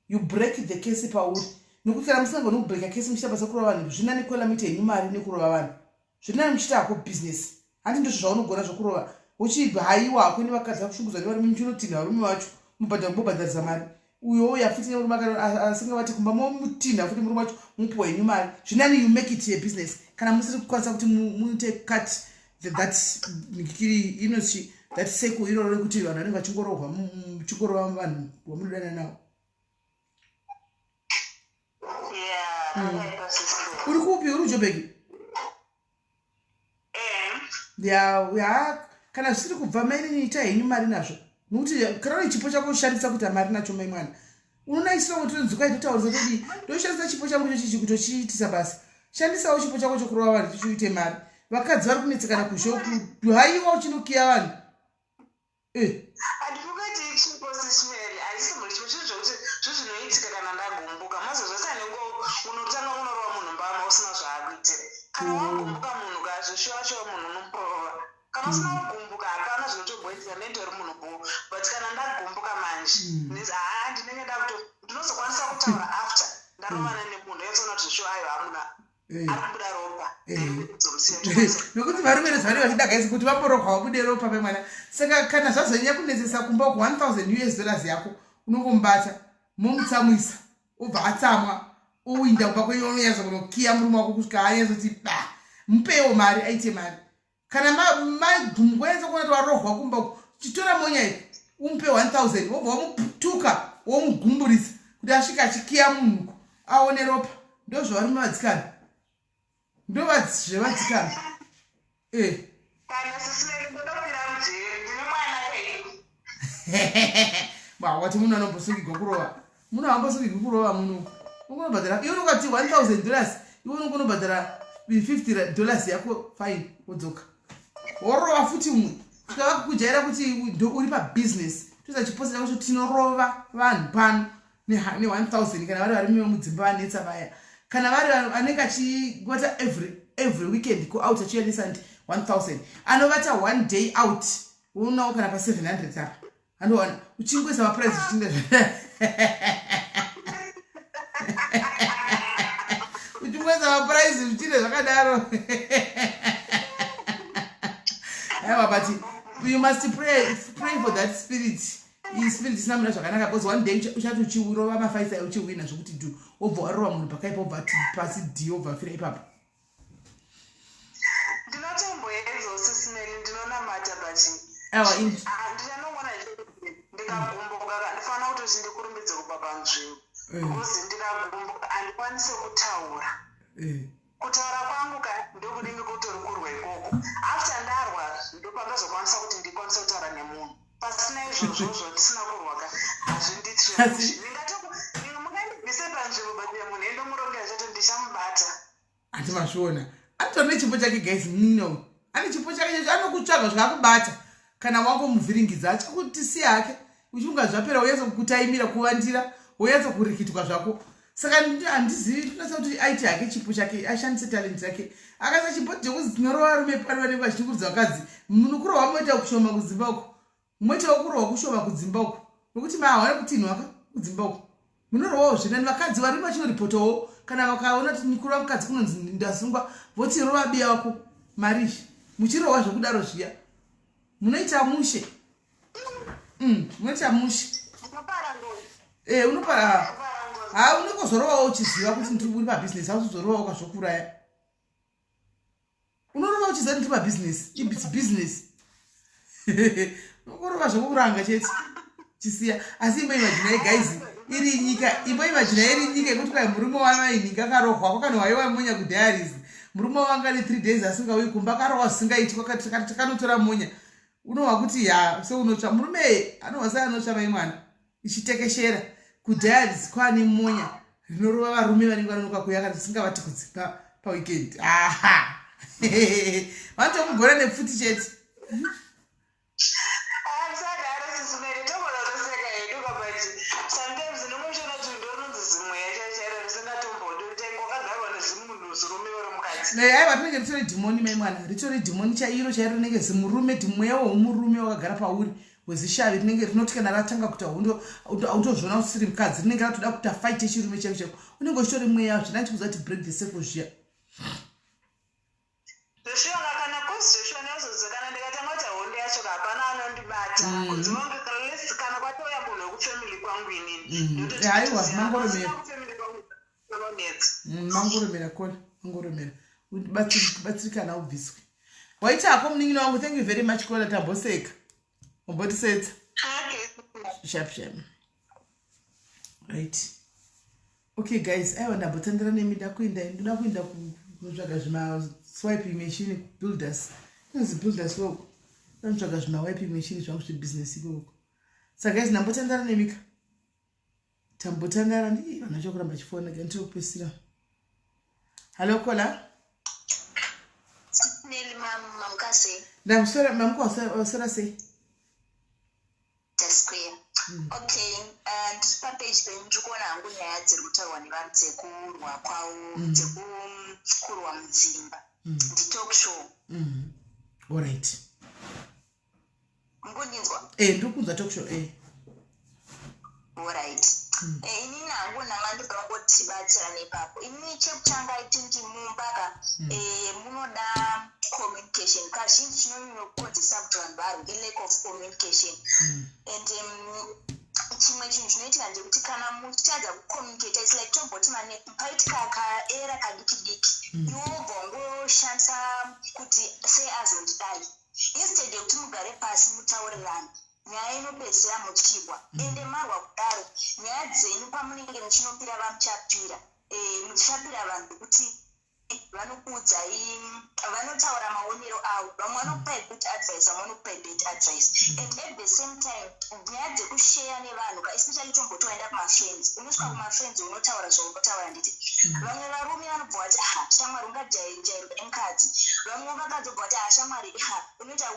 you break the case pauri, nekuti kana musingagoni kubreaka case muchiita basa kurova vanhu, zvina nekwela muite henyu mari nekurova vanhu, zvinani muchiita hako business. Handi ndizvo zvaunogona zvokurova, uchibva haiwa hakweni vakadzi vakushungudzwa nevarume, muchinotinha varume vacho, mubhadhara, mubhadharisa mari. Uyo uya futi nemurume asingavati kumba, momutinha futi murume wacho, mupuwa henyu mari. Zvinani you make it a business kana musiri kukwanisa kuti muite cut that kiri inochi that circle iroro rekuti vanhu vanenge vachingorohwa, muchingorova vanhu vamunodana navo. Uri kupi? Uri kuJobeki? Ya, kana zvisiri kubva, mainini, ita henyu mari nazvo, nokuti kana une chipo chako ushandisa kuita mari nacho. Mai mwana, unonaisira kuti tonzwika itotaurisa todii? Ndoshandisa chipo changu chochichi kutochiitisa basa. Shandisawo chipo chako chokurova vanhu tichiite mari. Vakadzi vari kunetsekana kuzhe, haiwa, uchinokiya vanhu. Handifungati chipo, sishmeri, hachisimbori chipo. Chinhu zvokuti zvezvinoitika kana ndagumbuka, mazozvose anenge unotanga unorova munhu mbama usina zvaakuitira. Kana wagumbuka munhu ka, zveshuwa shuwa munhu unomurova. Kana usina kugumbuka, hapana zvinotomboitika, ndinotori munhu bho. But kana ndagumbuka manje, haa, ndinenge ndakuto ndinozokwanisa kutaura after ndarovana nemunhu, yatsoona kuti zveshuwa ayo hamuna ari kubuda ropa. Nokuti varume nezvanenge vachida guys kuti vamborohwa vabude ropa pemwana. Saka kana zvazonyanya kunetsesa kumba uku, 1000 US dollars yako, unongomubata, momutsamwisa, obva atsamwa, owinda kumba kwenyu, unonyatsa kunokiya murume wako kusvika anyatsoti ba. Mupewo mari aite mari. Kana magumbo anyatsa kuona kuti warohwa kumba uku, chitora monya iyi, umupe 1000, wobva wamutuka, womugumburisa kuti asvike achikiya munhuko, aone ropa. Ndozvavarume vadzikana, ndovazvevadzikana e. Kana sisimeri, ndodofira mujeri, ndine mwana kai. Wati munhu anombosungigwa kurova? Munhu haambosungigwi kurova. Munhu ungonobhadhara iwe, unokati $1000, iwe unongonobhadhara $50 yako, fine, wodzoka worova futi umwe kusvika vakukujaira kuti uri pabusiness. Toisa chiposi chako choti tinorova vanhu pano ne1000. Kana vari varume vemudzimba vanetsa vaya, kana vari anenge achibata every Every weekend kuout achiuya nesandi 1000, anovata one day out, unonawo kana pa700 apa. Anowana uchingoisa maprice zvichinge uchingoisa maprice zvichine zvakadaro. Aiwa, but you must pray, pray for that spirit. Iyi spirit isina mira zvakanaka, because one day uchati uchirova mafaisa, uchiwina zvokuti du, wobva warova munhu pakaipa, wobva pasi d, wobva afira ipapo. Ndinotomboedzawo, Sis Melly, ndinonamata, but Aiwa. Ndichanongona ndikagumbuka, ndifanira kutoti ndikurumbidze kubva panzvimbo, because ndikagumbuka handikwanisi kutaura. Kutaura kwangu ka ndokunenge kutori kurwa ikoko. After ndarwa ndopandazokwanisa kuti ndikwanise kutaura nemunhu. Pasina izvozvozvo, ndisina kurwa ka, hazvindiitire. Mungandibvise panzvimbo, but munhu endomurongera chete, ndichamubata. Hati mazviona, anotori nechipo chake, guys. Nino ane chipo chake chacho, anokutsvaga zvakakubata. Kana wangomuvhiringidza, achakuti siya hake. Uchinga zvapera, unyatso kutaimira kuvandira, unyatso kurikitwa zvako. Saka handizivi, ndinasa kuti aite hake chipo chake, ashandise talent yake. Akaisa chipo chekuzi tinorova varume pano vanenge vachitungurudza vakadzi. Munokurohwa moita kushoma kudzimba uko, moitawo kurohwa kushoma kudzimba uko, nokuti mahawana kutinhwa ka kudzimba uko. Munorohwawo zvinani vakadzi, varume vachinoripotawo kana vakaona kuti kurova mukadzi kunonzi ndasungwa, voti rova biya wako mari. Muchirohwa zvekudaro zviya, munoita mushe. Munoita mushe. Unopara ha, unongozorovawo uchiziva kuti ndiri uri pabhizinesi. Hauzozorovawo ukazvokuraya, unorova uchiziva kuti ndiri pabhizinesi. Its business, unongorova zvokuranga chete, chisiya. Asi imboimaginai, guys, iri nyika, imboimaginai iri nyika yekuti kwai murume wamaininga akarohwa, kwakanowaiwa monya kudiaries, murume wanga ne 3 days asingauyi kumba, akarohwa zvisingaiti, takanotora monya, unohwa kuti ya seunotsva murume, anohwa seanotsva mai mwana ichitekeshera. Kudiaries kwaane monya rinorova varume vanenge vanonoka kuya kana tisingavati kudzipa paweekend. Aha, vanotomugona nepfuti chete. Asadaro, Sis Melly, togona kutoseka hedu, but sometimes ndinomuchiona kuti ndorunzi zimweya chaichairo risingatombodi kuti wakagarwa nezimunhu zirume uri mukadzi. Aiwa, rinenge ritori dhimoni, mai mwana, ritori dhimoni chairo chairo, rinenge zimurume, mweya weumurume wakagara pauri wezishavi. Rinenge rinoti kana ratanga kuita hondo, autozviona usiri mukadzi, rinenge ratoda kuita fight yechirume chaiko chaiko. Unenge uchitori mweya zvina chikuziva kuti break the circle zviya. Zveshuwa, kana kosi zveshuwa ndinozodza kana ndikatanga kuita hondo yacho, hapana anondibata. Kudzivonge kana kwatouya munhu wekufamily kwangu inini. Haiwa, mangoromera. Kufamily kwangu kunonetsa. Mangoromera kola, mangoromera, batsirikana, ubviswe. Waitako munin'ina wangu. Thank you very much, kola. Tamboseka, umbotisetsa. Sharp sharp. Right, okay guys, aiwa, ndambotandira nemi. Ndakuenda, ndoda kuenda kunotsvaga zvimaswiping machine, builders, inonzi builders work, ndanotsvaga zvimawiping machine zvangu zvebusiness ikoko. Saka guys, ndambotandara nemika, tambotandara. Ndi vanhu vacho kuramba chifona, ndiri kupesira. Hallo, kola. Nelly, mamukasei? Ndamusora, mamuka, wasora sei? Square. Okay, and papage penyu ndiri kuona hangu nyaya dziri kutaurwa nevanhu dzekurwa kwavo, dzekukurwa mudzimba. Nditalk show. Allright. Mukundinzwa? Ndiri kunzwa talk show. Alright. Inini hangu ndanga ndoda kungotibatsira nepapo. Inini chekutanga, I think mumba ka munoda communication. Kazhinji chinonyanya kukonzesa kuti vanhu varwe ilack of communication. And chimwe chinhu chinoitika ndekuti kana muchitadza kucommunicate, its like tomboti mane paitika kaerror kadiki diki, iwe wobva wangoshandisa kuti sei azondidai, instead yekuti mugare pasi mutaurirane nyaya inopedzisira muchirwa. Ende marwa kudaro, nyaya dzenyu pamunenge muchinopira vamuchapira, muchapira vanhu vekuti vanokuudzai, vanotaura maonero avo. Vamwe vanokupai good advice, vamwe vanokupai bad advice. And at the same time, nyaya dzekushare nevanhu ka, especially tomboti waenda kumafriends, unosvika kumafriends unotaura zvaunotaura, nditi vamwe varume vanobva vati, "Ha, shamwari, ungajairwa nemukadzi." Vamwe vakadzi vobva vati, "Ha, shamwari, ha, unoita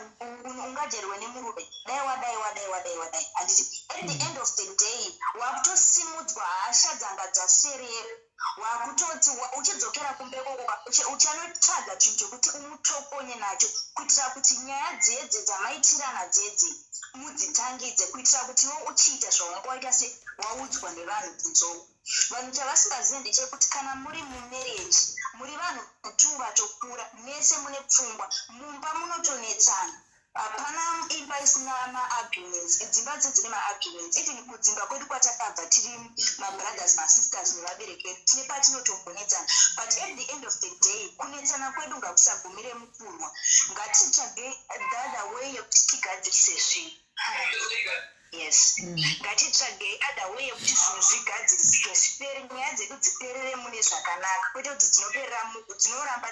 ungajairwa nemurume, dai wadai, wadai, wadai, wadai," handiti? At the end of the day, wakutosimudzwa hasha dzanga dzaserera. Wakutoti uchidzokera kumba ikoko, uchanotsvaga chinhu chekuti umutokonye nacho, kuitira kuti nyaya dzedze dzamaitirana dzedze mudzitangidze, kuitira kuti iwe uchiita zvaunga waita sewaudzwa nevanhu kunzou. Vanhu chavasingazivi ndechekuti kana muri mumarriage, muri vanhu two vatokura, mese mune pfungwa, mumba munotonetsana. Hapana imba isina maarguments. Dzimba dze dzine maarguments. Even kudzimba kwedu kwatakabva, tiri mabrothers, masisters nevabereki vedu, tine patinotombonetsana, but at the end of the day kunetsana kwedu ngakusagumire mukurwa. Ngatitsvage the other way yekuti tigadzirise zvinhu. Yes. Ngatitsvagei other way yekuti zvinhu zvigadzirisike, zvipere, nyaya dzedu dziperere mune zvakanaka, kwete kuti dzinoperera dzinoramba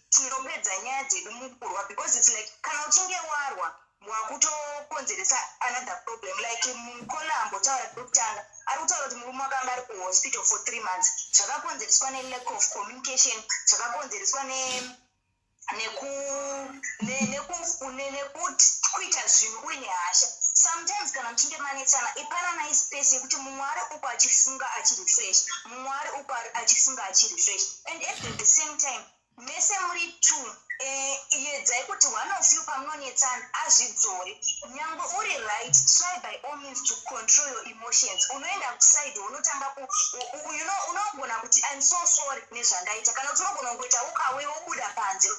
tinopedza nyaya dzedu mukurwa, because it's like kana uchinge warwa, wakutokonzeresa another problem. Like mucaller ambotaura pekutanga, ari kutaura kuti murume wakanga ari kuhospital for 3 months. Zvakakonzereswa nelack of communication, zvakakonzereswa nekuita zvinhu uine hasha. Sometimes kana muchinge manetsana, ipananai space yekuti mumwe ari uko achifunga achirefresh, mumwe ari uko achifunga achirefresh, and at the same time mese muri two, yedzai kuti one of you pamunonetsana azvidzore. Nyangwe uri right, try by all means to control your emotions. Unoenda kuside, unotanga ku unogona kuti, "I'm so sorry nezvandaita," kana kuti unogona kungoita ukawe, wobuda panze.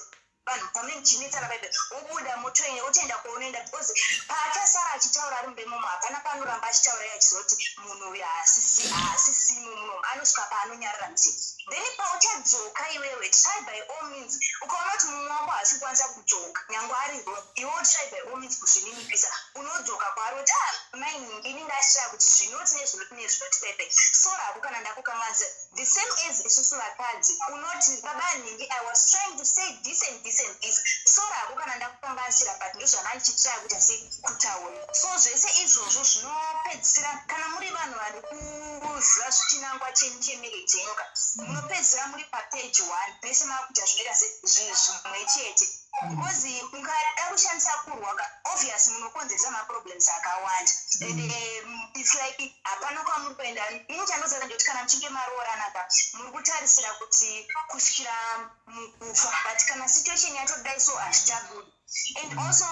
Vanhu pamene muchinetsana paipe, wobuda motoenda, wotoenda kwaunoenda, because paachasara achitaura ari mumba imomo, hapana panoramba achitaura iye achizoti munhu uyu haasisimo munomu. Anosvika paanonyarara musi. Then pauchadzoka iwewe, try by all means, ukaona kuti mumwe wako haasi kukwanisa kudzoka nyange ari wrong, iwewo try by all means kuzvininipisa. Unodzoka kwaari kuti, "Ah, mai, ini ndashaya kuti zvinoti nezvinoti nezvinoti pepe, sorry hako kana ndakukanganisa." The same as isusu vakadzi, unoti, "Baba nhingi, I was trying to say this and this and this, sorry hako kana ndakukanganisira, but ndozvanga ndichitry kuita sei, kutaura." So zvese izvozvo zvinopedzisira, kana muri vanhu vari kuziva chinangwa chenyu chemarriage yenyu ka, munopedzisira muri papage one, mese makuita zvinoita sezvinhu zvimwe chete, because ukada kushandisa kurwa ka, obvious munokonzeresa maproblems akawanda and it's like hapana kwamuri kuenda. Ini chandoziva ndekuti kana muchinge maroorana ka, muri kutarisira kuti kusvikira mukufa, but kana situation yatodai so, hazvichabudi. And also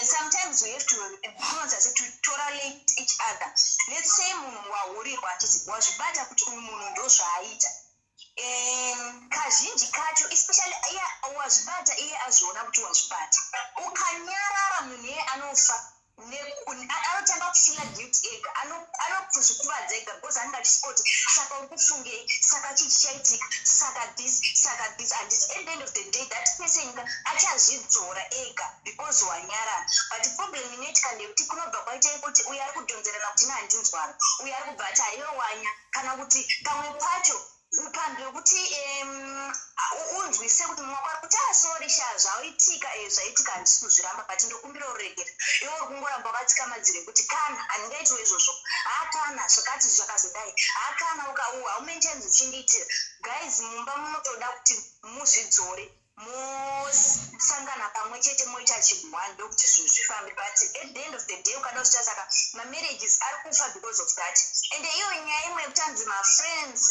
sometimes we have to, kunonzi ase, to tolerate each other. Let's say munhu wahurirwa, achiti wazvibata kuti uyu munhu ndozvaaita. Kazhinji kacho, especially iye wazvibata, iye azviona kuti wazvibata, ukanyarara, munhu iye anofa anotanga kufeela guilt ega, anozvikuvadza ega, because anenge achisvika kuti, "Saka uri kufungei? Saka chii chichaitika? Saka this, saka this." And at the end of the day that person ka achazvidzora ega because wanyarara. But problem inoitika ndeyekuti kunobva kwaitai kuti uyu ari kudhonzerana kuti nahandinzwaro, uyu ari kubva ati haiwe wanya, kana kuti pamwe pacho panhu pekuti unzwise kuti mumwe wako ari kuti, "Ah, sorry sha, zvaitika, zvaitika, handisi kuzviramba, but ndokumbira uregera," iwe uri kungoramba wakatsika madziro ekuti kana handingaitiwo izvozvo, hakana zvakati zvakazodai, hakana how many times uchindiitira. Guys, mumba munotoda kuti muzvidzore, mosangana pamwe chete, moita chinhu one, ndokuti zvinhu zvifambe. But at the end of the day, ukada kuzvita saka, mamarriages ari kufa because of that. And iyo nyaya imwe yekutanzi mafriends,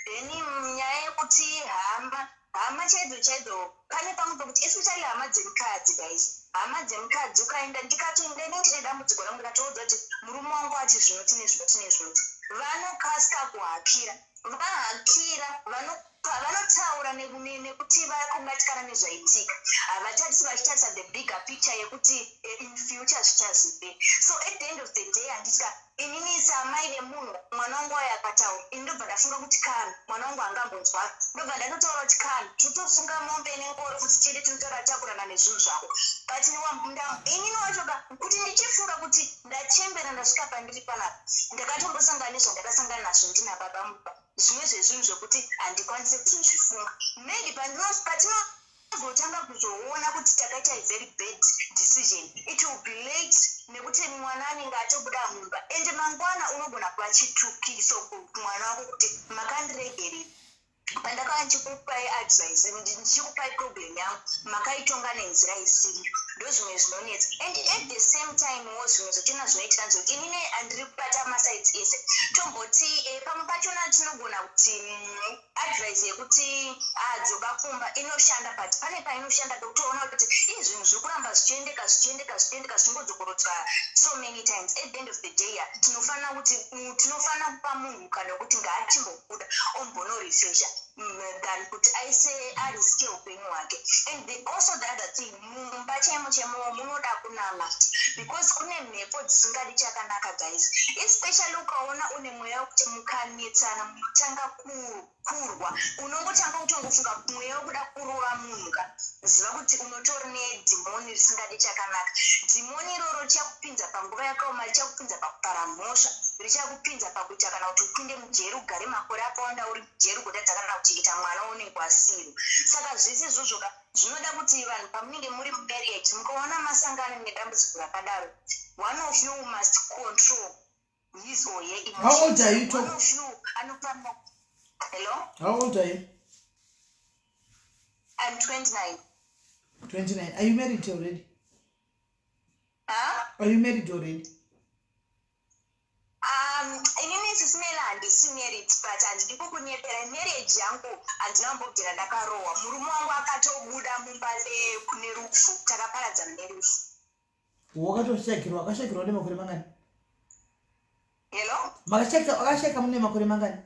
then nyaya yekuti hama, hama chaidzo chaidzo, pane pamwe pekuti especially hama dzemukadzi, guys, hama dzemukadzi, ukaenda, ndikatoenda inenge ndine dambudziko rangu, ndikatoudza kuti murume wangu ati zvinoti nezvinoti nezvinoti, vanokasika kuhakira. Vahakira, vanotaura nekuti vakubatikana nezvaitika. Havatarisi, vachitarisa the bigger picture yekuti in future zvichazivei. So at the end of the day, handitya inini samai vemunhu, mwana wangu wayo akataura, ini ndobva ndafunga kuti kana mwana wangu angambonzwaro, ndobva ndatotaura kuti kana totofunga mombe nengoro kuti tiende tinotaura takurana nezvinhu zvako. But inini wacho ka, kuti ndichifunga kuti ndachembera, ndasvika pandiri panapa, ndakatombosangana nezvandakasangana nazvo ndina baba muba, zvimwe zvezvinhu zvekuti handikwanisi kuzozvifunga. Maybe patinozotanga kuzoona kuti takaita a very bad decision, it will be late, nekuti mwana anenge atobuda mumba. Ende mangwana unogona kuva chitukiso kumwana wako kuti makandiregerera pandakava ndichikupai advice, ndichikupai problem yangu, makaitonga nenzira isiriyo. Ndozvimwe zvinonetsa. And at the same time wo, zvimwe zvachona zvinoitika ndezvekuti inini handiri kubata masides ese. Tomboti pamwe pachona tinogona kuti advice yekuti adzoka kumba inoshanda, but pane painoshanda pekutoona kuti ii zvinhu zviri kuramba zvichiendeka, zvichiendeka, zvichiendeka, zvichingodzokorodzwa so many times. At the end of the day, tinofanira kuti tinofanira kupa munhu mukana wekuti ngaachimbobuda ombonorefresha than kuti aise ariske upenyu hwake. And also the other thing, mumba chaimo chaimo munoda kunamata, because kune mhepo dzisingadi chakanaka, guys, especially ukaona une mweya wekuti mukanetsana munotanga kurwa, unongotanga kutongofunga mweya wekuda kurova munhu ka, ziva kuti unotori nedhimoni risingadi chakanaka. Dhimoni iroro richakupinza panguva yakaoma, richakupinza pakupara mhosva, richakupinza pakuita kana kuti upinde mujeri, ugare makore akawanda uri mujeri, ugotadza kana kuchengeta mwana waunenge wasirwa. Saka zvese izvozvo ka zvinoda kuti vanhu pamunenge muri mumarriage, mukaona masangano nedambudziko rakadaro, one of you must control his or her How old are you? One of you anofanira. Hello? How old are you? I'm 29. 29. Are you married already? Huh? Are you married already? Inini, Sis Melly, handisi married, but handidi kukunyepera. Marriage yangu handina kumbobvira ndakarohwa. Murume wangu akatobuda mumba kune rufu, takaparadzana nerufu. Wakatoshakirwa, wakashakirwa nemakore mangani? Hello? Makashaka, wakashaka mune makore mangani?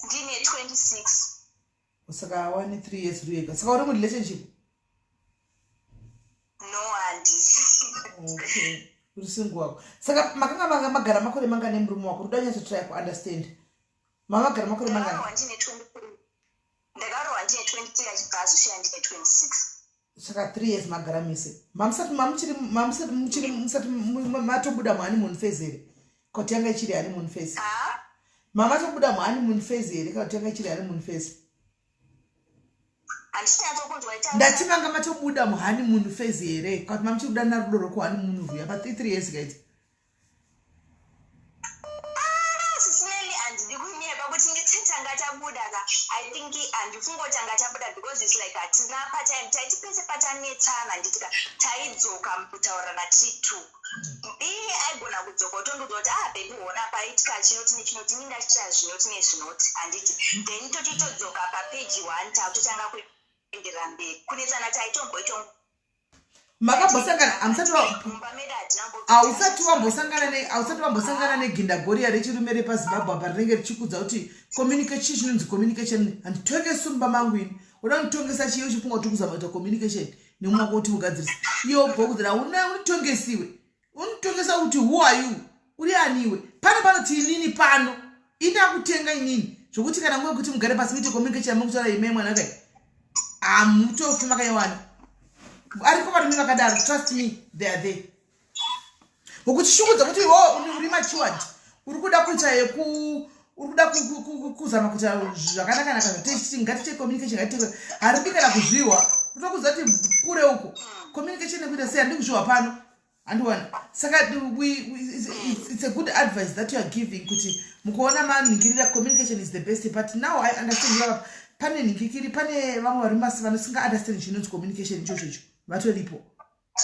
Ndine 26. Saka wane 3 years ruyega. Saka uri murelationship? No, handisi. Okay, uri single wako. Saka makanga magara makore mangani nemurume wako? Ruda nyatsotry kuunderstand, mamagara makore mangani? Ndakarohwa ndine 23. Ndakarohwa ndine 23, achibva azosvika ndine 26. Saka 3 years magara mise. Mamusati mamuchiri, mamusati muchiri, musati matobuda muhoneymoon phase here, kuti yanga ichiri honeymoon phase? Ha. Mamatobuda muhoneymoon phase here, kana kuti yanga ichiri honeymoon phase? Handichinatsokunzwa ita. Ndati manga matobuda muhoneymoon phase here, kana kuti mamuchiri kuda narudo rwekuhoneymoon rwuya pa 3 years kaiti? Sis Melly, handidi kunyepa kuti nditi tanga tabuda ka. I think handifungotanga tabuda, because it's like hatina patime. Taiti pese patanetsana, handiti ka, taidzoka mukutaurirana tiri two. Iye aigona kudzoka otondiudza kuti, "Ah baby, hona paitika chinoti nechinoti, ini ndachiita zvinoti nezvinoti," handiti? Then tochitodzoka papeji one, takutotanga kuenderera mberi. Kunetsana taitomboito. Makambosangana, hamusati Mumba medu hatina. Hausati wambosangana negindagoriya rechirume repaZimbabwe apa rinenge richikudza kuti communication, chinonzi communication, handitongesi mumba mangu ini. Uda kunditongesa chiye, uchifunga kuti kuzama kuita communication nemumwe wako kuti mugadzirisa, iye wobva kudzira una unitongesiwe, unitongesa kuti who are you, uri aniwe pano? Pano tiinini pano, ini akutenga inini, zvokuti kana nguva yekuti mugare pasi muite communication yamukutaura ime mwana kai, hamutofi makaiwana. Ariko varume vakadaro, trust me, they are there. Ngokuchishungudza kuti iwo uri matured, uri kuda kuita yeku uri kuda kuzama kuita zvakanakanaka, zvatechiti ngatiite communication, ngatiite, haridi kana kuzviwa. Kutokudza kuti kure uko, communication yekuita sei, handidi kuzviwa pano, handiwana. Saka it's a good advice that you are giving kuti mukuona manhingirira, communication is the best. But now I understand you. Pane nhingikiri, pane vamwe vari masi vanosinga understand chinonzi communication ichocho icho, vatoripo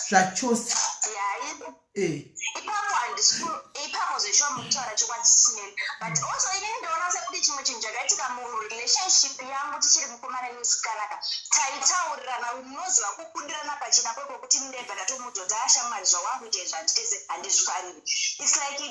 zvachose. Ipapo handisi, ipapo zveshuwa mukutaura chokwadi, Sis Melly. But also inini ndoona sekuti chimwe chinhu chakaitika murelationship yangu, tichiri mukomana nemusikana ka, taitaurirana, munoziva, kukundirana pachena kwekwokuti ndebva ndatomuudza kuti, "Ashamwari, zvawakuita izvi handitese, handizvifariri." It's like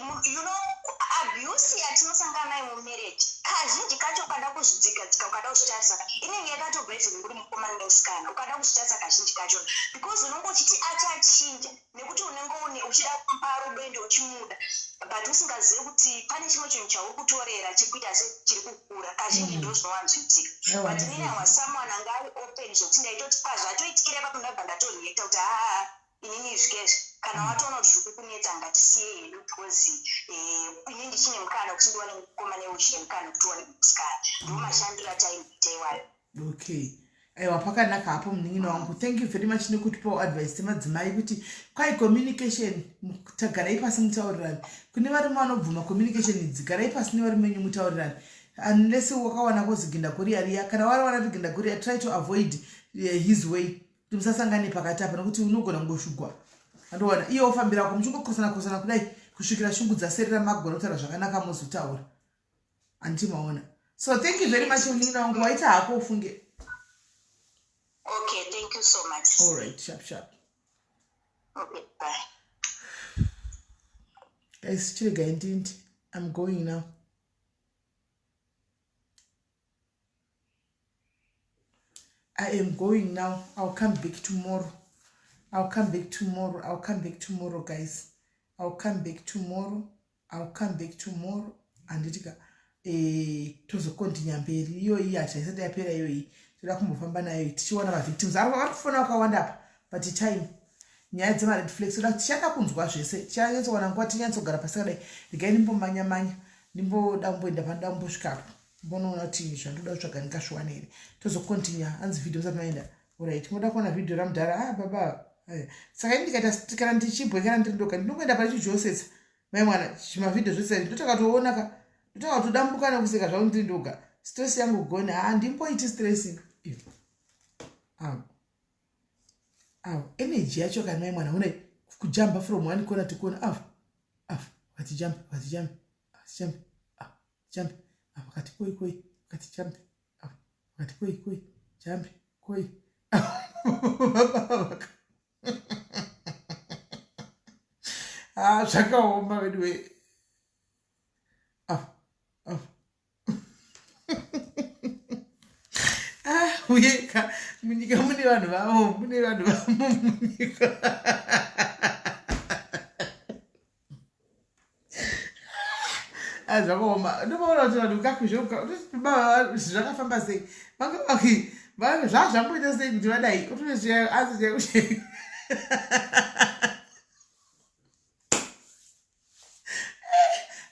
abuse yatinosangana nayo mumarriage kazhinji kacho, ukada kuzvidzikadzika, ukada kuzvitarisa, inenge yakatobva even muri mukomana nemusikana, ukada kuzvitarisa kazhinji kachona, because unonge uchiti achachinja, nekuti unenge une uchida kumupa rudo ende uchimuda, but usingazivi kuti pane chimwe chinhu chauri kutorera chiri kuita se chiri kukura. Kazhinji ndo zvinowanzoitika. Aiwa, but inini I was someone anga ari open, zvokuti ndaitoti pazvatoitikira ipapo ndabva ndatoreacta kuti, "Haa, inini izvikezvi kana watoona kuti zviri kukunetsa, ngatisiye hedu," because inini ndichine mukana wekuti ndiwane mukomana, iwe uchine mukana wekuti uwane musikana. Ndo mashandiro ataimboita iwayo. Okay, aiwa, pakanaka hapo, munin'ina wangu. Thank you very much nekutipawo advice semadzimai kuti kwai communication, tagarai pasi mutaurirani. Kune varume vanobvuma communication idzi, garai pasi nevarume venyu mutaurirani, unless wakawana kozi ginda goriya riya. Kana wariwana kuti ginda goriya, try to avoid his way. kuti musasangane pakati apa nokuti unogona kungoshugwa andowana iye ofambira ko muchingokosana kosana kudai kusvikira shungu dzaserera magona kutaura zvakanaka mozotaura handiti maona so thank you very much munin'ina wangu waita hako ufunge okay thank you so much all right sharp sharp okay bye guys chiregai ndindi i'm going now I am going now. I'll come back tomorrow. I'll come back tomorrow. I'll come back tomorrow, guys. I'll come back tomorrow. I'll come back tomorrow. Handiti ka eh, tozokontinya mberi iyoyi hacha isati yapera iyoyi toda kumbofamba nayo tichiona mavictims ari vari kufona vakawanda apa but time nyaya dzemared flags toda tichada kunzwa zvese tichanyatsowana nguva tinyatsogara pasi kadai regai ndimbomanya manya ndimboda kumboenda panoda kumbosvikapo mbonoona kuti zvandoda kutsvaga ndingazviwana here tozokontinya hanzi vhidhiyo musati maenda orit moda kuona vhidhiyo ramudhara ah baba eh. saka ini ndikaita kana ndichibwekana ndiri ndoga ndinongoenda pane chijosetsa mai mwana zvimavhidhiyo zvese ndotanga toona ka ndotanga kutodambuka nekuseka zvangu ndiri ndoga stress yangu gone handimboiti stress awo energy yacho kana mai mwana une kujamba from one corner to corner avo avo vakati jambe vakati jambe vakati jambe jambe vakati koi koi vakati jambe vakati koi koi jambe koi ah, zvakaoma veduwe ah, ah. ah, uye ka munyika mune vanhu vavo mune vanhu vamo munyika ah, zvakaoma ndopaona kuti vanhu kakuzveuka zvakafamba sei vanga zvazvamboita sei kuti vadai utoneziaasi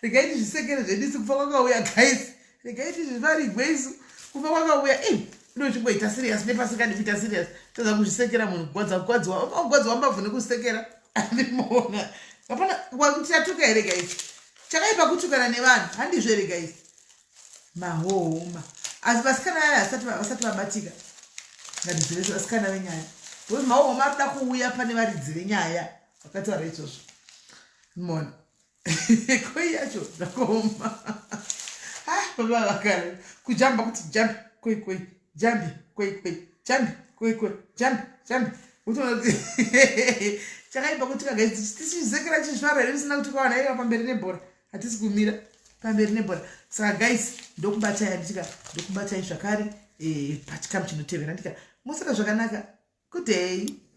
regai tizvisekere zvedu isu kufa kwakauya guys regai tizvivarigwe isu kufa kwakauya i inochimboita serious nepasingadi kuita serious toza kuzvisekera munhu kugwadza kugwadziwa kugwadziwa mbabvu nekusekera andimoona hapana wakuti tatuka here guys chakaipa kutukana nevanhu handizvo here guys mahohoma asi vasikana vaya vasati vabatika ngatidzivese vasikana venyaya because mahohoma ari kuda kuuya pane varidzi venyaya vakataura izvozvo mona koi yacho zvakaoma ah, baba vakare kujamba kuti jambi koi koi jambi koi koi jambi koi koi jambi jambi utoona kuti chakaipa kuti kagaisi tichizekera chizvara here tisina kuti kawana iva pamberi nebhora hatisi kumira pamberi nebhora saka guys ndokubatai handitika ndokubatai zvakare eh, pachikamu chinotevera ndika mosaka zvakanaka good day.